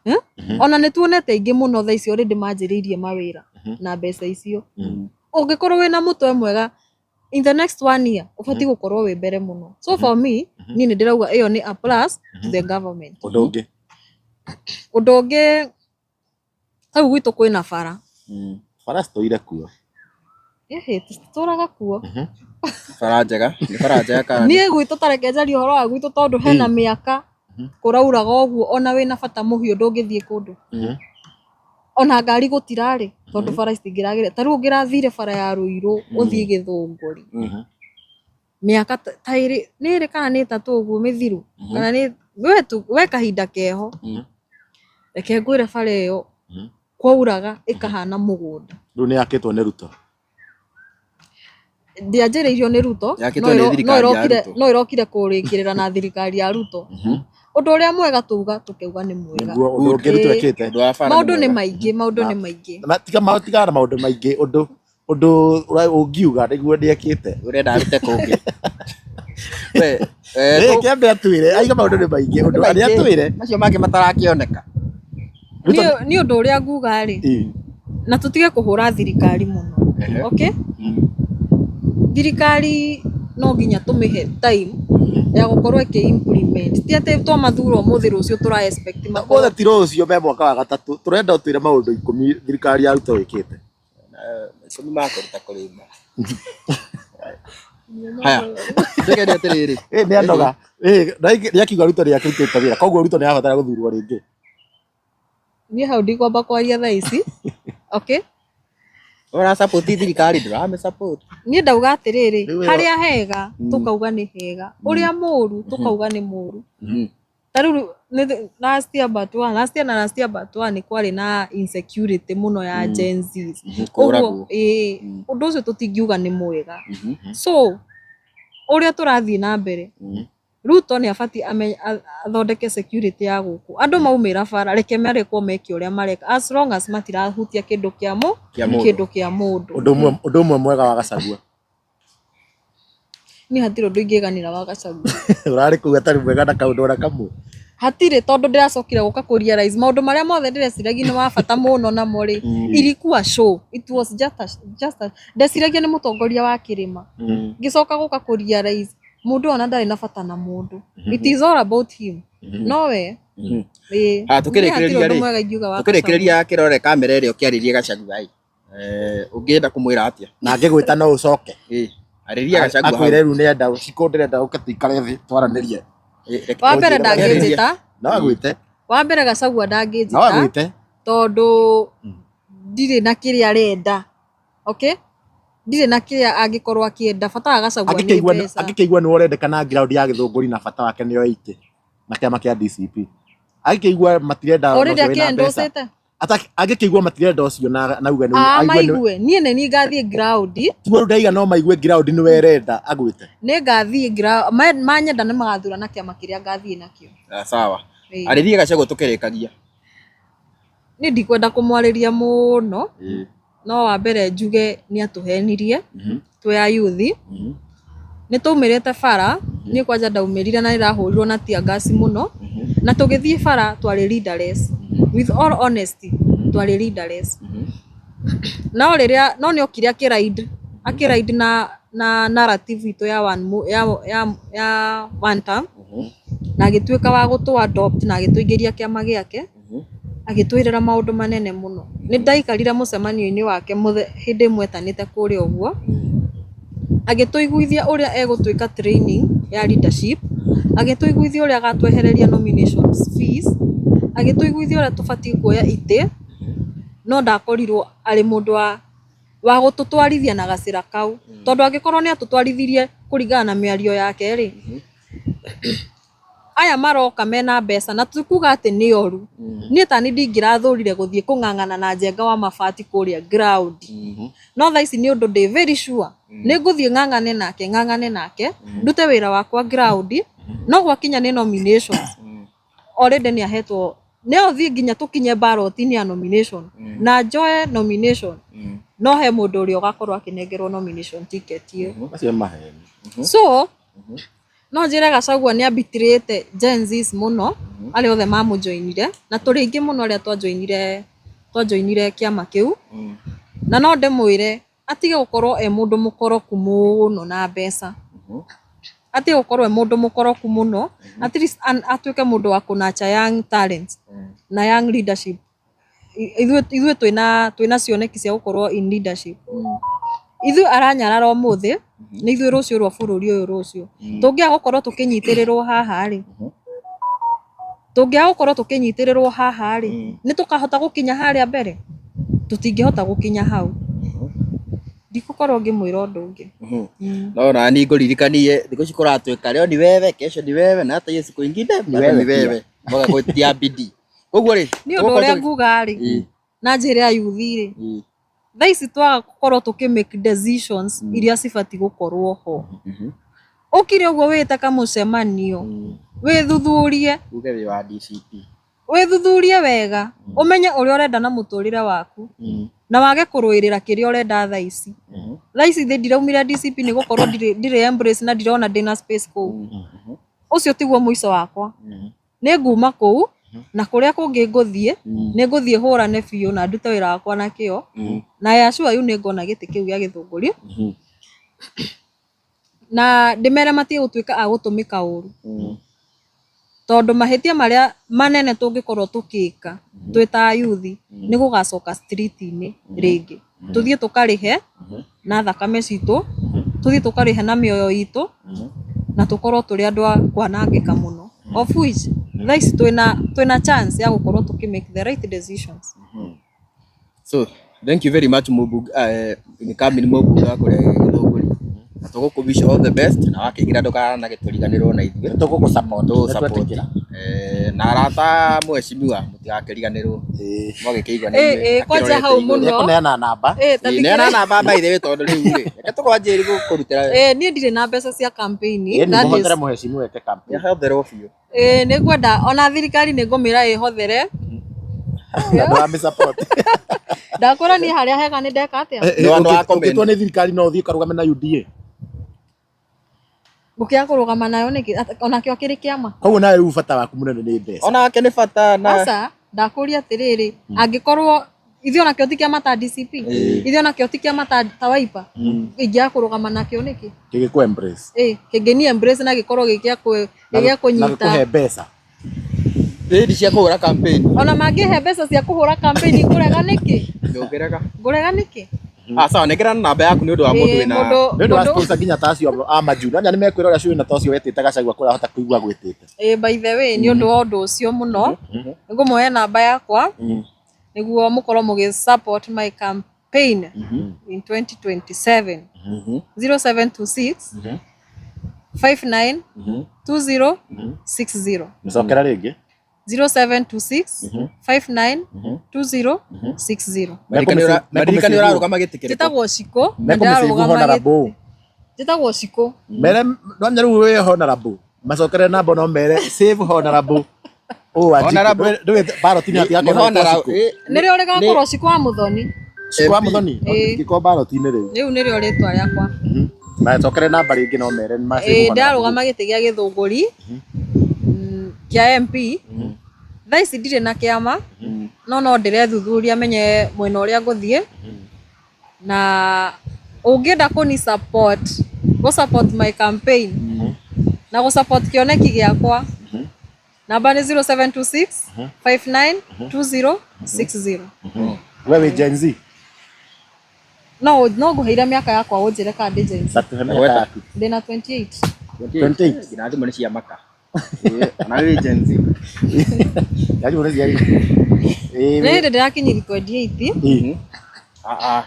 Speaker 1: Eh? Ona nĩ tuonete aingĩ mũno thaa ici already manjĩrĩirie mawĩra na mbeca icio. Ũngĩkorwo wĩna mũtwe mwega, in the next one year ũbatiĩ gũkorwo wĩ mbere mũno. So for me, niĩ nĩ ndĩrauga ĩyo nĩ a plus to the government.
Speaker 2: Ũndũ ũngĩ.
Speaker 1: Ũndũ ũngĩ, hau gwitũ kwĩna bara.
Speaker 2: Bara citũire kuo.
Speaker 1: Ĩhĩ, tũtũraga kuo.
Speaker 3: Bara njega, nĩ bara njega kana nĩ
Speaker 1: Niĩ gwitũ ta reke njarie ũhoro wa gwitũ tondũ hena mĩaka kũrauraga ũguo ona wĩna bata mũhiũ ndũngĩthiĩ kũndũ. Ona ngari gũtirarĩ tondũ bara citingĩragĩra. Ta rĩu ũngĩrathire bara ya Ruiru ũthiĩ Gĩthũngũri, mĩaka ta ĩrĩ, nĩ ĩrĩ kana nĩ ĩtatũ ũguo mĩthiru, kana nĩ we tu we kahinda keho. Reke ngwĩre bara ĩyo kwauraga ĩkahana mũgũnda.
Speaker 2: Rĩu nĩ yakĩtwo nĩ Ruto.
Speaker 1: Ndĩanjĩrĩirio nĩ Ruto,
Speaker 3: Yakĩtwo nĩ thirikari ya Ruto.
Speaker 1: no ĩrokire kũrĩkĩrĩra na thirikari ya Ruto. Ũndũ ũrĩa mwega tuga tũkauga nĩ mwega.
Speaker 2: Nĩguo ũndũ ũngĩ Ruto
Speaker 1: Ĩĩ.
Speaker 2: ekĩte.
Speaker 3: Ũndũ wa bara nĩ
Speaker 1: Maũndũ nĩ
Speaker 3: mwega.
Speaker 1: maingĩ, maũndũ nĩ maingĩ.
Speaker 2: Na tiga tigana na maũndũ maingĩ, ũndũ ũndũ ũngiuga nĩguo nĩekĩte.
Speaker 3: Ũrenda arute kũngĩ. We,
Speaker 2: Ĩ kĩambe atwĩre, aiga maũndũ nĩ maingĩ, ũndũ arĩa atwĩre.
Speaker 3: Macio mangĩ matarakĩoneka.
Speaker 2: Ruto
Speaker 1: Niĩ ũndũ ũrĩa nguga rĩ, na tũtige kũhũra thirikari mũno. Okay? Thirikari no nginya tũmĩhe time ya gũkorwo ĩkĩ implement. Ti atĩ twamathura ũmũthĩ rũciũ tũra expect makorwo.
Speaker 2: Mothe ti rũciũ me mwaka wa gatatũ, tũrenda ũtwĩre maũndũ 10 thirikari ya Ruto ĩkĩte.
Speaker 3: 10 makũruta kũrĩma. Haya, njĩke atĩrĩrĩ.
Speaker 2: Ĩ nĩ anoga. Ĩ nĩ akiuga Ruto nĩ akĩrutĩte wĩra, koguo Ruto nĩ arabatara gũthurwo rĩngĩ.
Speaker 1: Niĩ hau ndikwamba kwaria thaa ici. Okay?
Speaker 3: Ũra support thirikari ndũramĩ support.
Speaker 1: Niĩ ndauga atĩrĩrĩ,
Speaker 2: Rĩu ĩyo-
Speaker 1: harĩa hega tũkauga nĩ hega, ũrĩa mũru tũkauga nĩ mũru. Ta rĩu last year but one, last year na last year but one nĩ kwarĩ na insecurity mũno ya Gen Zs. Ũguo
Speaker 3: Kũragwo.
Speaker 1: ĩĩ, ũndũ ũcio tũtingiuga nĩ mwega. So ũrĩa tũrathiĩ na mbere, Ruto nĩ abatiĩ athondeke security ya gũkũ. Andũ maumĩra bara, reke marekwo meke ũrĩa mareka as long as matirahutia kĩndũ kĩa
Speaker 3: Kĩa mũndũ.
Speaker 1: kĩndũ kĩa mũndũ.
Speaker 2: Ũndũ ũmwe mwega wa Gachagua.
Speaker 1: Niĩ hatirĩ ũndũ ingĩganĩra wa Gachagua.
Speaker 2: Ũrarĩ kũu atarĩ mwega na kaũndũ ona kamwe.
Speaker 1: Hatirĩ, tondũ ndĩracokire gũka kũ realize maũndũ marĩa mothe ndĩreciragia nĩ wa bata mũno namo rĩ, ilikuwa show. It was just a, ndeciragia nĩ mũtongoria wa kĩrĩma. Ngĩcoka gũka kũ realize mũndũ ona ndarĩ na bata na mũndũ. It is all about him. No we. Ĩĩ.
Speaker 3: Ah, tũkĩrĩkĩrĩria
Speaker 1: Niĩ hatirĩ ũndũ
Speaker 3: rĩ,
Speaker 1: mwega ingiuga wa
Speaker 3: Tũkĩrĩkĩrĩria kĩrore kamera ĩrĩa ũkĩarĩrie Gachagua ĩ. Ũngĩenda kũmwĩra atĩa?
Speaker 2: Na angĩgwĩta no ũcoke.
Speaker 3: Ĩ, arĩria Gachagua hau.
Speaker 2: Akwĩre rĩu nĩenda cikũ ndĩrenda ũke tũikare thĩ twaranĩrie.
Speaker 1: Wa mbere ndangĩnjĩta.
Speaker 2: No agwĩte.
Speaker 1: Wa mbere Gachagua
Speaker 2: No
Speaker 1: ndangĩnjĩta
Speaker 2: agwĩte.
Speaker 1: tondũ ndirĩ na kĩrĩa arenda. Okay? Ndirĩ na kĩrĩa angĩkorwo akĩenda, bata wa Gachagua nĩ mbeca.
Speaker 2: Angĩkĩigua nĩ ũrendekana ground ya Gĩthũngũri na bata wake nĩoe itĩ na kĩama kĩa DCP. Angĩkĩigua matirenda
Speaker 1: Already
Speaker 2: ũcio wĩna mbeca.
Speaker 1: akĩendũcĩte.
Speaker 2: Angĩkĩigua matirenda ũcio na auge nĩ
Speaker 1: Ah,
Speaker 2: aigue nĩ
Speaker 1: maigue niĩ nĩ niĩ ngathiĩ ground.
Speaker 2: Tiguo rĩu ndaiga no maigue ground nĩ werenda agwĩte.
Speaker 1: Nĩ ngathiĩ ground, manyenda nĩ magathura na kĩama kĩrĩa ngathiĩ nakĩo.
Speaker 3: Ah, sawa.
Speaker 1: Ĩĩ.
Speaker 3: Arĩria Gachagua tũkĩrĩkagia.
Speaker 1: Niĩ ndikwenda kũmwarĩria mũno, no wa mbere njuge nĩ atũhenirie twĩ a youth. Nĩ twaumĩrĩte bara, niĩ kwanja ndaumĩrire na nĩndahũrirwo na tear gas mũno, na tũgĩthiĩ bara twarĩ leaderless. With all honesty, twarĩ leaderless. No rĩrĩa no nĩ okire akĩride na narrative itũ ya one, ya one term, na agĩtuĩka wa gũtũ adopt na agĩtũingĩria kĩama gĩake, agĩtwĩrĩra maũndũ manene mũno. Nĩ ndaikarire mũcemanio-inĩ wake hĩndĩ ĩmwe etanĩte kũrĩa ũguo, agĩtũiguithia ũrĩa egũtwĩka training ya leadership, agĩtũiguithia ũrĩa agatwehereria nominations fees, agĩtũiguithia ũrĩa tũbatiĩ kuoya itĩ, no ndakorirwo arĩ mũndũ wa gũtũtwarithia na gacĩra kau, tondũ angĩkorwo nĩ atũtwarithirie kũringana na mĩario yake rĩ, aya maroka mena mbeca na tikuga atĩ nĩ oru. Niĩ tani ndingĩrathũrire gũthiĩ kũng'ang'ana na Njenga wa mabati kũrĩa ground, no thaa ici nĩ ũndũ ndĩ very sure nĩ ngũthiĩ ng'ang'ane nake ndute wĩra wakwa ground, no gwakinya nĩ nominations already nĩ ahetwo, no thiĩ nginya tũkinye ballot-inĩ ya nomination na njoe nomination, no he mũndũ ũrĩa ũgakorwo akĩnengerwo nomination ticket ĩyo.
Speaker 2: Macio nĩ maheni.
Speaker 1: So no njĩre Gachagua nĩ abitirĩte Gen Zs mũno, arĩa othe mamũjoinire, na tũrĩ aingĩ mũno arĩa twajoinire kĩama kĩu, na no ndĩmwĩre atige gũkorwo e mũndũ mũkoroku mũno na mbeca, atige gũkorwo e mũndũ mũkoroku mũno, at least atuĩke mũndũ wa kũnurture young talents na young leadership. Ithuĩ twĩna cioneki cia gũkorwo in leadership. Ithuĩ aranyarara ũmũthĩ nĩ ithuĩ rũciũ rwa bũrũri ũyũ. Rũciũ tũngĩaga gũkorwo tũkĩnyitĩrĩrwo haha rĩ, tũngĩaga gũkorwo tũkĩnyitĩrĩrwo haha rĩ, nĩ tũkahota gũkinya harĩa mbere? Tũtingĩhota gũkinya hau. Ndikũkorwo ngĩmwĩra ũndũ ũngĩ.
Speaker 3: No na ni ngũririkanie thikũ ici kũratuĩka leo ni wewe, kesho ni wewe, na hata hiyo siku ingine bado
Speaker 2: wewe
Speaker 3: ni wewe mboga gwĩtia bidii. Koguo rĩ,
Speaker 1: Nĩ ũndũ ũrĩa nguga rĩ, na njĩra ya youth rĩ, thaa ici twaga gũkorwo tũkĩ make decisions iria cibatiĩ gũkorwo ho, ũkire ũguo wĩte kamũcemanio, wĩthuthurie.
Speaker 3: Uge wĩ wa DCP.
Speaker 1: Wĩthuthurie wega, ũmenye ũrĩa ũrenda na mũtũrĩre waku, na wage kũrũĩrĩra kĩrĩa ũrenda thaa ici. Thaa ici thĩ ndiraumire DCP nĩ gũkorwo ndirĩ embrace na ndirona ndĩna space kũu. Ũcio tiguo mũico wakwa. Nĩ nguma kũu na kũrĩa kũngĩ ngũthiĩ, nĩ ngũthiĩ hũrane biũ na ndute wĩra wakwa na kĩo, na I assure you nĩ ngona gĩtĩ kĩu gĩa Gĩthũngũri, na ndĩmere matige gũtuĩka a gũtũmĩka ũru, tondũ mahĩtia marĩa manene tũngĩkorwo tũkĩka twĩ ta youth nĩ gũgacoka street-inĩ rĩngĩ, tũthiĩ tũkarĩhe na thakame citũ, tũthiĩ tũkarĩhe na mĩoyo itũ, na tũkorwo tũrĩ andũ a kwanangĩka mũno, of which thaa ici twĩna chance ya gũkorwo tũkĩ make the right decisions.
Speaker 3: So thank you very much, mũmbunge, nĩ Kamini, mũmbunge wa kũrĩa Gĩthũngũri, na tũgũkũ wish all the best, na wakĩingĩra ndũkanagĩtũriganĩrwo na ithuĩ.
Speaker 2: Tũgũkũ support.
Speaker 3: Tũgũ support.
Speaker 2: Nĩtwetĩkĩra.
Speaker 3: Na arata mheshimiwa mũtigakĩriganĩrwo. Mwagĩkĩigua nĩ
Speaker 1: Ĩ,
Speaker 3: ithuĩ
Speaker 1: kwanja hau
Speaker 3: akĩrorete igũrũ.
Speaker 1: mũno.
Speaker 2: Nĩekũneana namba.
Speaker 1: Ta
Speaker 3: Ĩ,
Speaker 1: thikĩrĩria.
Speaker 3: neana namba by the way, tondũ rĩu rĩ, reke tũkwanjĩrĩ gũkũrutĩra.
Speaker 1: Niĩ ndirĩ na mbeca cia campaign.
Speaker 2: Ĩ,
Speaker 1: That is-
Speaker 2: mũhothere mũheshimiwa eke campaign.
Speaker 3: Nĩahotherwo biũ.
Speaker 1: Nĩ ngwenda ona thirikari nĩ ngũmĩra ĩhothere.
Speaker 2: Na ndũramĩ support.
Speaker 1: Ndakwĩra niĩ harĩa hega nĩ ndeka atĩa.
Speaker 3: Nĩ andũ a comment.
Speaker 2: Ũngĩtwo nĩ thirikari no ũthiĩ ũkarũgame na UDA?
Speaker 1: Ngũkĩaga kũrũgama nayo nĩkĩ? Onakĩo kĩrĩ kĩama.
Speaker 2: Koguo nawe rĩu bata waku mũnene nĩ mbeca?
Speaker 3: Onake nĩ bata na
Speaker 1: Aca, ndakũria atĩrĩrĩ, angĩkorwo ithuĩ onakĩo ti kĩama ta DCP, ithuĩ onakĩo ti kĩama ta Wiper, ingĩaga kũrũgama nakĩo nĩkĩ?
Speaker 2: Gĩgĩkũ embrace.
Speaker 1: Ĩ, kĩngĩni embrace na gĩkorwo gĩ gĩa
Speaker 2: Na
Speaker 1: gĩ gĩa
Speaker 2: gũkũhe
Speaker 1: kũnyita.
Speaker 2: mbeca.
Speaker 3: Rĩndi cia kũhũra campaign.
Speaker 1: Ona mangĩhe mbeca cia kũhũra campaign, ngũrega nĩkĩ?
Speaker 3: Ndũngĩrega.
Speaker 1: Ngũrega nĩkĩ?
Speaker 3: Ah, sawa, nengera namba yaku nĩ ũndũ wa mũndũ
Speaker 1: Ĩ,
Speaker 3: wĩna
Speaker 2: Nĩ ũndũ wa
Speaker 1: mũndũ
Speaker 2: sponsor nginya ta acio a majuu nanya nĩ mekwĩra ũrĩa cũĩ na ta ũcio wetĩte Gachagua kũrĩa ahota kũigua gwĩtĩte.
Speaker 1: Ĩ, by the way, nĩ ũndũ wa ũndũ ũcio mũno, nĩngũmũhe namba yakwa nĩguo mũkorwo mũgĩ support my campaign in 2027: 0726 59 20 60.
Speaker 2: Nĩcokera rĩngĩ.
Speaker 1: 0726 59 20 60.
Speaker 3: Maririkani ũrarũgama gĩtĩ kĩrĩkũ?
Speaker 1: Njĩtagwo Shiko na
Speaker 2: Mekũmĩsave
Speaker 1: ndĩrarũgama
Speaker 2: honorable.
Speaker 1: Njĩtagwo Shiko.
Speaker 2: Mere no rĩu wĩ honorable. Macokere namba no mere save honorable. Oh,
Speaker 3: Honorable.
Speaker 2: Ndũĩ ballot-inĩ
Speaker 3: Nĩ
Speaker 2: hatigakorwo
Speaker 3: honorable-
Speaker 2: Shiko.
Speaker 1: Nĩrĩo rĩgakorwo Shiko wa Muthoni.
Speaker 2: Shiko wa
Speaker 3: MP.
Speaker 2: Muthoni.
Speaker 1: Ĩĩ.
Speaker 2: Gĩkorwo ballot-inĩ rĩu.
Speaker 1: Rĩu nĩrĩo rĩtwa rĩakwa.
Speaker 2: Macokere namba rĩngĩ no mere nĩ ma save
Speaker 1: Ĩĩ
Speaker 2: honorable.
Speaker 1: ndĩrarũgama gĩtĩ gĩa Gĩthũngũri kĩa MP. Thaa ici ndirĩ na kĩama no no ndĩrethuthuria menye mwena ũrĩa ngũthiĩ na ũngĩenda kũni support gũ support my campaign na gũ support kĩoneki gĩakwa namba nĩ 0726 59 20 60.
Speaker 2: We wĩ Gen Z.
Speaker 1: No no ngũheire mĩaka yakwa ũnjĩre kana ndĩ Gen Z.
Speaker 2: Tatuhe mĩaka yaku.
Speaker 1: Ndĩna 28.
Speaker 2: 28.
Speaker 3: Nginya thimũ nĩ cia maka. Ona wĩ Gen Z.
Speaker 2: Yaani ũrĩ ciari. Ĩĩ.
Speaker 1: Nĩ hĩndĩ ndĩrakinyirie 28.
Speaker 2: Ĩĩ.
Speaker 3: Ah ah.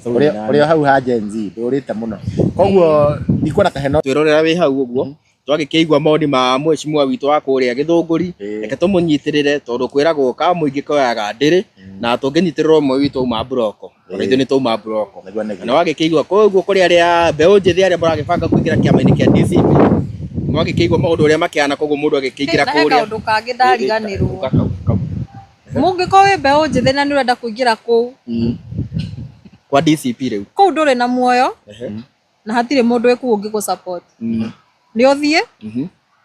Speaker 2: Ũrĩa hau ha Gen Z ndũrĩte mũno. Koguo ndikuona ta hena
Speaker 3: Twĩrorera wĩ hau ũguo twagĩkĩigua maoni ma mheshimiwa witũ wa kũrĩa Gĩthũngũri,
Speaker 2: Ĩĩ.
Speaker 3: reke tũmũnyitĩrĩre tondũ kwĩragwo ka mũingĩ koyaga ndĩrĩ na tũngĩnyitĩrĩra ũmwe witũ auma mburoko ona ithuĩ nĩ twauma mburoko.
Speaker 2: Nĩguo nĩguo.
Speaker 3: Na wagĩkĩigua koguo kũrĩ arĩa mbeũ njĩthĩ arĩa mũragĩbanga kũingĩra kĩama-inĩ kĩa DCP mwagĩkĩigua maũndũ ũrĩa makĩhana koguo mũndũ agĩkĩingĩra
Speaker 1: Na he
Speaker 3: kũrĩa
Speaker 1: kaũndũ kangĩ ndariganĩrwo.
Speaker 3: Kau, kau.
Speaker 1: Mũngĩkorwo wĩ mbeũ njĩthĩ na nĩ ũrenda kũingĩra kũu
Speaker 3: Kwa DCP rĩu.
Speaker 1: kũu ndũrĩ na muoyo na hatirĩ mũndũ wĩ kũu ũngĩgũ support nĩ ũthiĩ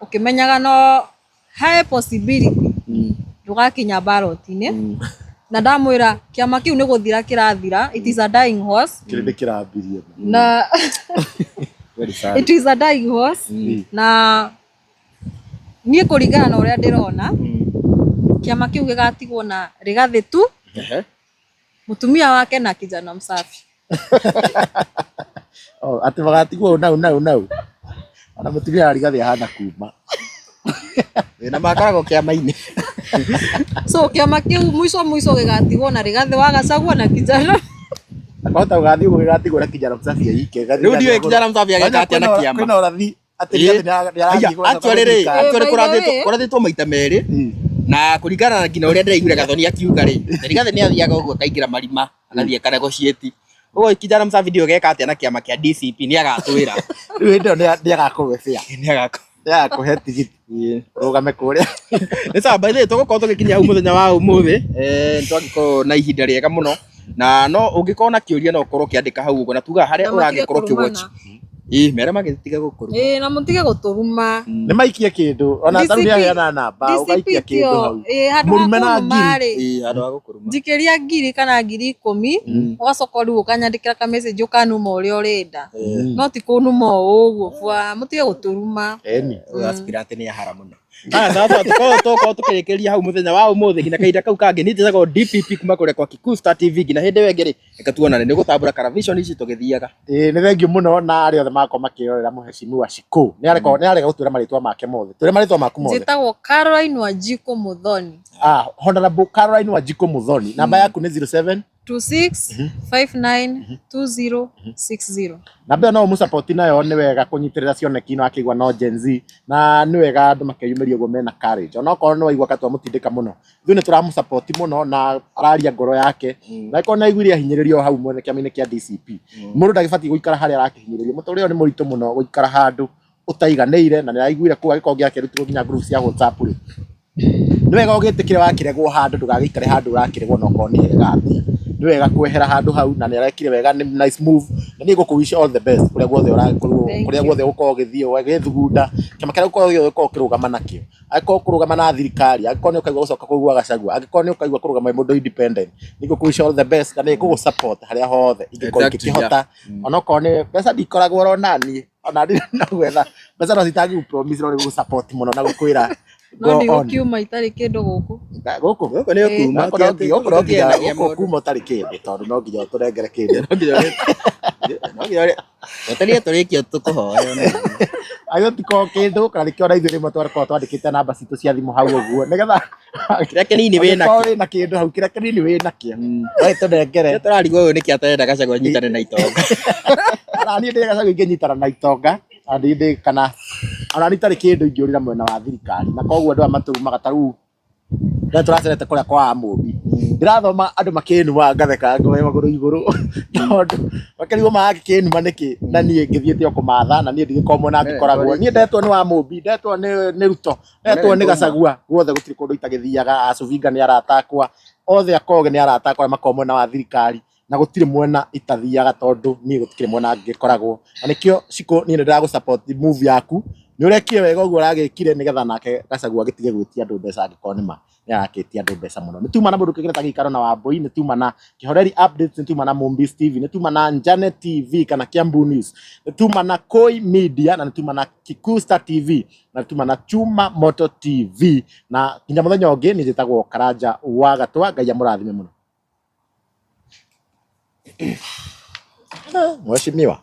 Speaker 1: ũkĩmenyaga no he possibility ndũgakinya ballot-inĩ na ndamwĩra kĩama kĩu nĩ gũthira kĩrathira, it is a dying horse
Speaker 2: Kĩrĩndĩ kĩrambirie.
Speaker 1: Na
Speaker 3: Very sad.
Speaker 1: it is a dying horse na niĩ kũringana na ũrĩa ndĩrona kĩama kĩu gĩgatigwo na Rigathĩ tu, mũtumia wake na kijana msafi.
Speaker 2: Oh, atĩ magatigwo nau nau nau. Ona mũtumia wa Rigathĩ ahana kuma.
Speaker 3: Na makoragwo kĩama-inĩ.
Speaker 1: So kĩama kĩu mũico mũico gĩgatigwo na Rigathĩ wa Gachagua na kijana.
Speaker 2: Akahota gũgathiĩ ũguo gĩgatigwo na kijana msafi aike.
Speaker 3: Rĩu ndiũĩ kijana msafi ageka atĩa na kĩama.
Speaker 2: Kwĩna ũrathi atĩ Rigathĩ nĩ arathiĩ gwetha
Speaker 3: Actually rĩ,
Speaker 2: thirikari.
Speaker 3: actually
Speaker 1: By the way.
Speaker 3: kũrathĩtwo maita merĩ na kũringana na nginya ũrĩa ndĩraiguire Gathoni akiuga rĩ, Rigathĩ nĩ athiaga ũguo akaingĩra marima agathiĩ akanegotiate. Ũguo kijana msafi ndiũĩ geka atĩa na kĩama kĩa DCP nĩ agatwĩra.
Speaker 2: Rĩu hĩndĩ ĩyo nĩ agakũhe fare.
Speaker 3: Nĩ agakũ.
Speaker 2: Nĩ agakũhe tigiti ũrũgame kũrĩa.
Speaker 3: Nĩ sawa, by the way tũgũkorwo tũgĩkinya hau mũthenya wa ũmũthĩ, nĩ twagĩkorwo na ihinda rĩega mũno na no ũngĩkorwo na kĩũria no ũkorwo ũkĩandĩka hau ũguo na tugaga harĩa
Speaker 1: Na matige
Speaker 3: ũragĩkorwo ũkĩwatch.
Speaker 1: kũrumana.
Speaker 3: Ĩĩ mere magĩtige gũkũruma.
Speaker 1: Ĩĩ na mũtige gũtũruma.
Speaker 2: Nĩ maikie kĩndũ ona tarĩu nĩ aheana namba ũgaikia
Speaker 1: DCP
Speaker 2: kĩndũ
Speaker 1: tio
Speaker 2: hau.
Speaker 1: ĩĩ handũ ha
Speaker 2: Mũrume na
Speaker 1: kũruma
Speaker 2: ngiri.
Speaker 1: rĩ
Speaker 3: Ĩĩ handũ ha gũkũruma.
Speaker 1: njikĩria ngiri kana 10,000 ũgacoka rĩu ũkanyandĩkĩra ka message ũkanuma ũrĩa ũrenda no ti kũnuma o ũguo bwa mũtige gũtũruma.
Speaker 2: Ĩni.
Speaker 3: Ũyũ aspirant nĩ ahara mũno. Haya sasa tukorwo tũkĩrĩkĩria hau mũthenya wa ũmũthĩ nginya kahinda kau kangĩ niĩ njĩtagwo DPP kuma kũrĩa kwa Kikuyu Star TV nginya hĩndĩ ĩyo ĩngĩ rĩ reke tuonane nĩ gũtambũra Caravision ici tũgĩthiaga.
Speaker 2: Ĩĩ nĩ thengiũ mũno na arĩa othe magakorwo makĩrorera mũheshimiwa Shiko. Nĩ areka nĩ arega gũtwĩra marĩtwa make mothe. Twĩre marĩtwa maku mothe.
Speaker 1: Njĩtagwo Caroline Wanjikũ Muthoni.
Speaker 2: Ah, Honorable Caroline Wanjikũ Muthoni. Namba yaku nĩ 07
Speaker 1: 26 59 20 60.
Speaker 2: Namba ĩyo no ũmũsupport nayo nĩ wega kũnyitĩrĩra cioneki ino akĩigua no Gen Z na nĩ wega andũ makeyumĩria ũguo mena courage onokorwo nĩ waigua katwamũtindĩka mũno ithuĩ nĩ tũramũsupport mũno na araria ngoro yake na angĩkorwo nĩ aiguire ahinyĩrĩrio hau mwene kĩama-inĩ kĩa DCP mũndũ ndagĩbatiĩ gũikara harĩa arakĩhinyĩrĩrio mũtũrĩre ũyũ nĩ mũritũ mũno gũikara handũ ũtaiganĩire na nĩ araiguire kũu agĩkorwo gĩakĩrutirwo nginya group cia WhatsApp rĩ nĩ wega ũgĩtĩkĩre wakĩregwo handũ ndũgagĩikare handũ ũrakĩregwo na okorwo nĩ hega atĩa nĩ wega kwehera handũ hau na nĩ arekire wega nĩ nice move na niĩ ngũkũ wish all the best kũrĩa guothe ũrakorwo
Speaker 1: Thank
Speaker 2: kũrĩa
Speaker 1: you.
Speaker 2: guothe ũgũkorwo ũgĩthiĩ ũgĩthugunda kĩama kĩrĩa ũgũkorwo gĩothe ũkorwo ũkĩrũgama nakĩo angĩkorwo kũrũgama na thirikari angĩkorwo nĩ ũkaigua gũcoka kũigua Gachagua angĩkorwo nĩ ũkaigua kũrũgama wĩ mũndũ independent nĩ ngũkũ wish all the best na nĩ ngũgũ support harĩa hothe ingĩkorwo
Speaker 3: Exactly,
Speaker 2: ingĩkĩhota onokorwo nĩ mbeca ndikoragwo oro naniĩ ona ndirĩ na gwetha mbeca no citangĩ promise no nĩ gũgũ support mũno na gũkwĩra
Speaker 1: No
Speaker 2: go on
Speaker 1: ndigũkiuma itarĩ kĩndũ gũkũ.
Speaker 2: Gũkũ
Speaker 3: Gũkũ nĩ ũkuma
Speaker 2: Gũkũ no nginya gũkũ no nginya gũkũ kuma ũtarĩ kĩndũ tondũ no nginya ũtũnengere kĩndũ.
Speaker 3: Wetereire tũrĩkie tũkũhoe ona.
Speaker 2: Agĩo ti ko kĩndũ kana nĩkĩo ona ithuĩ rĩmwe twakorwo twandĩkĩte namba citũ cia thimũ hau ũguo nĩgetha
Speaker 3: Kĩrĩa kĩnini wĩ
Speaker 2: ũngĩkorwo
Speaker 3: nakĩo.
Speaker 2: wĩna kĩndũ hau kĩrĩa kĩnini wĩ nakĩo ũgĩtũnengere.
Speaker 3: Kĩrĩa tũrarigwo ũyũ nĩkĩ atarenda Gachagua anyitane na itonga.
Speaker 2: Ona niĩ ndĩ Gachagua ingĩnyitana na itonga ona niĩ ndĩ kana Ona niĩ itarĩ kĩndũ ingĩũrĩra mwena wa thirikari, na koguo andũ aya matũrumaga ta rĩu rĩrĩa tũracerete kũrĩa kwa Mũmbi, ndĩrathoma andũ makĩnuma ngatheka ngoya magũrũ igũrũ, tondũ makĩrigwo maragĩkĩnuma nĩkĩ na niĩ ngĩthiĩte o kũmatha, na niĩ ndigĩkoragwo mwena ngĩkoragwo. Niĩ ndetwo nĩ Wamũmbi, ndetwo nĩ Ruto, ndetwo nĩ Gachagua, guothe gũtirĩ kũndũ itagĩthiaga. Acubinga nĩ arata akwa, othe akoge nĩ arata akwa arĩa makoragwo mwena wa thirikari, na gũtirĩ mwena itathiaga tondũ niĩ gũtikĩrĩ mwena ngĩkoragwo. Na nĩkĩo Shiko niĩ nĩ ndĩragũ support move yaku, nĩ ũrekire wega ũguo ũragĩkire nĩgetha nake Gachagua agĩtige gwĩtia andũ mbeca angĩkorwo nĩ ma nĩ arakĩtia andũ mbeca mũno. Nĩ tuma na mũndũ kĩgĩreta gĩikaro na Wambui, nĩ tuma na Kĩhoreri Updates, nĩ tuma na Mumbis TV, nĩ tuma na Njane TV kana Kiambu News, nĩ tuma na Koi Media, na nĩ tuma na Kikusta TV, na nĩ tuma na Chuma Moto TV. Na nginya mũthenya ũngĩ, niĩ njĩtagwo Karanja wa Gatwa, Ngai amũrathime mũno. Mheshimiwa.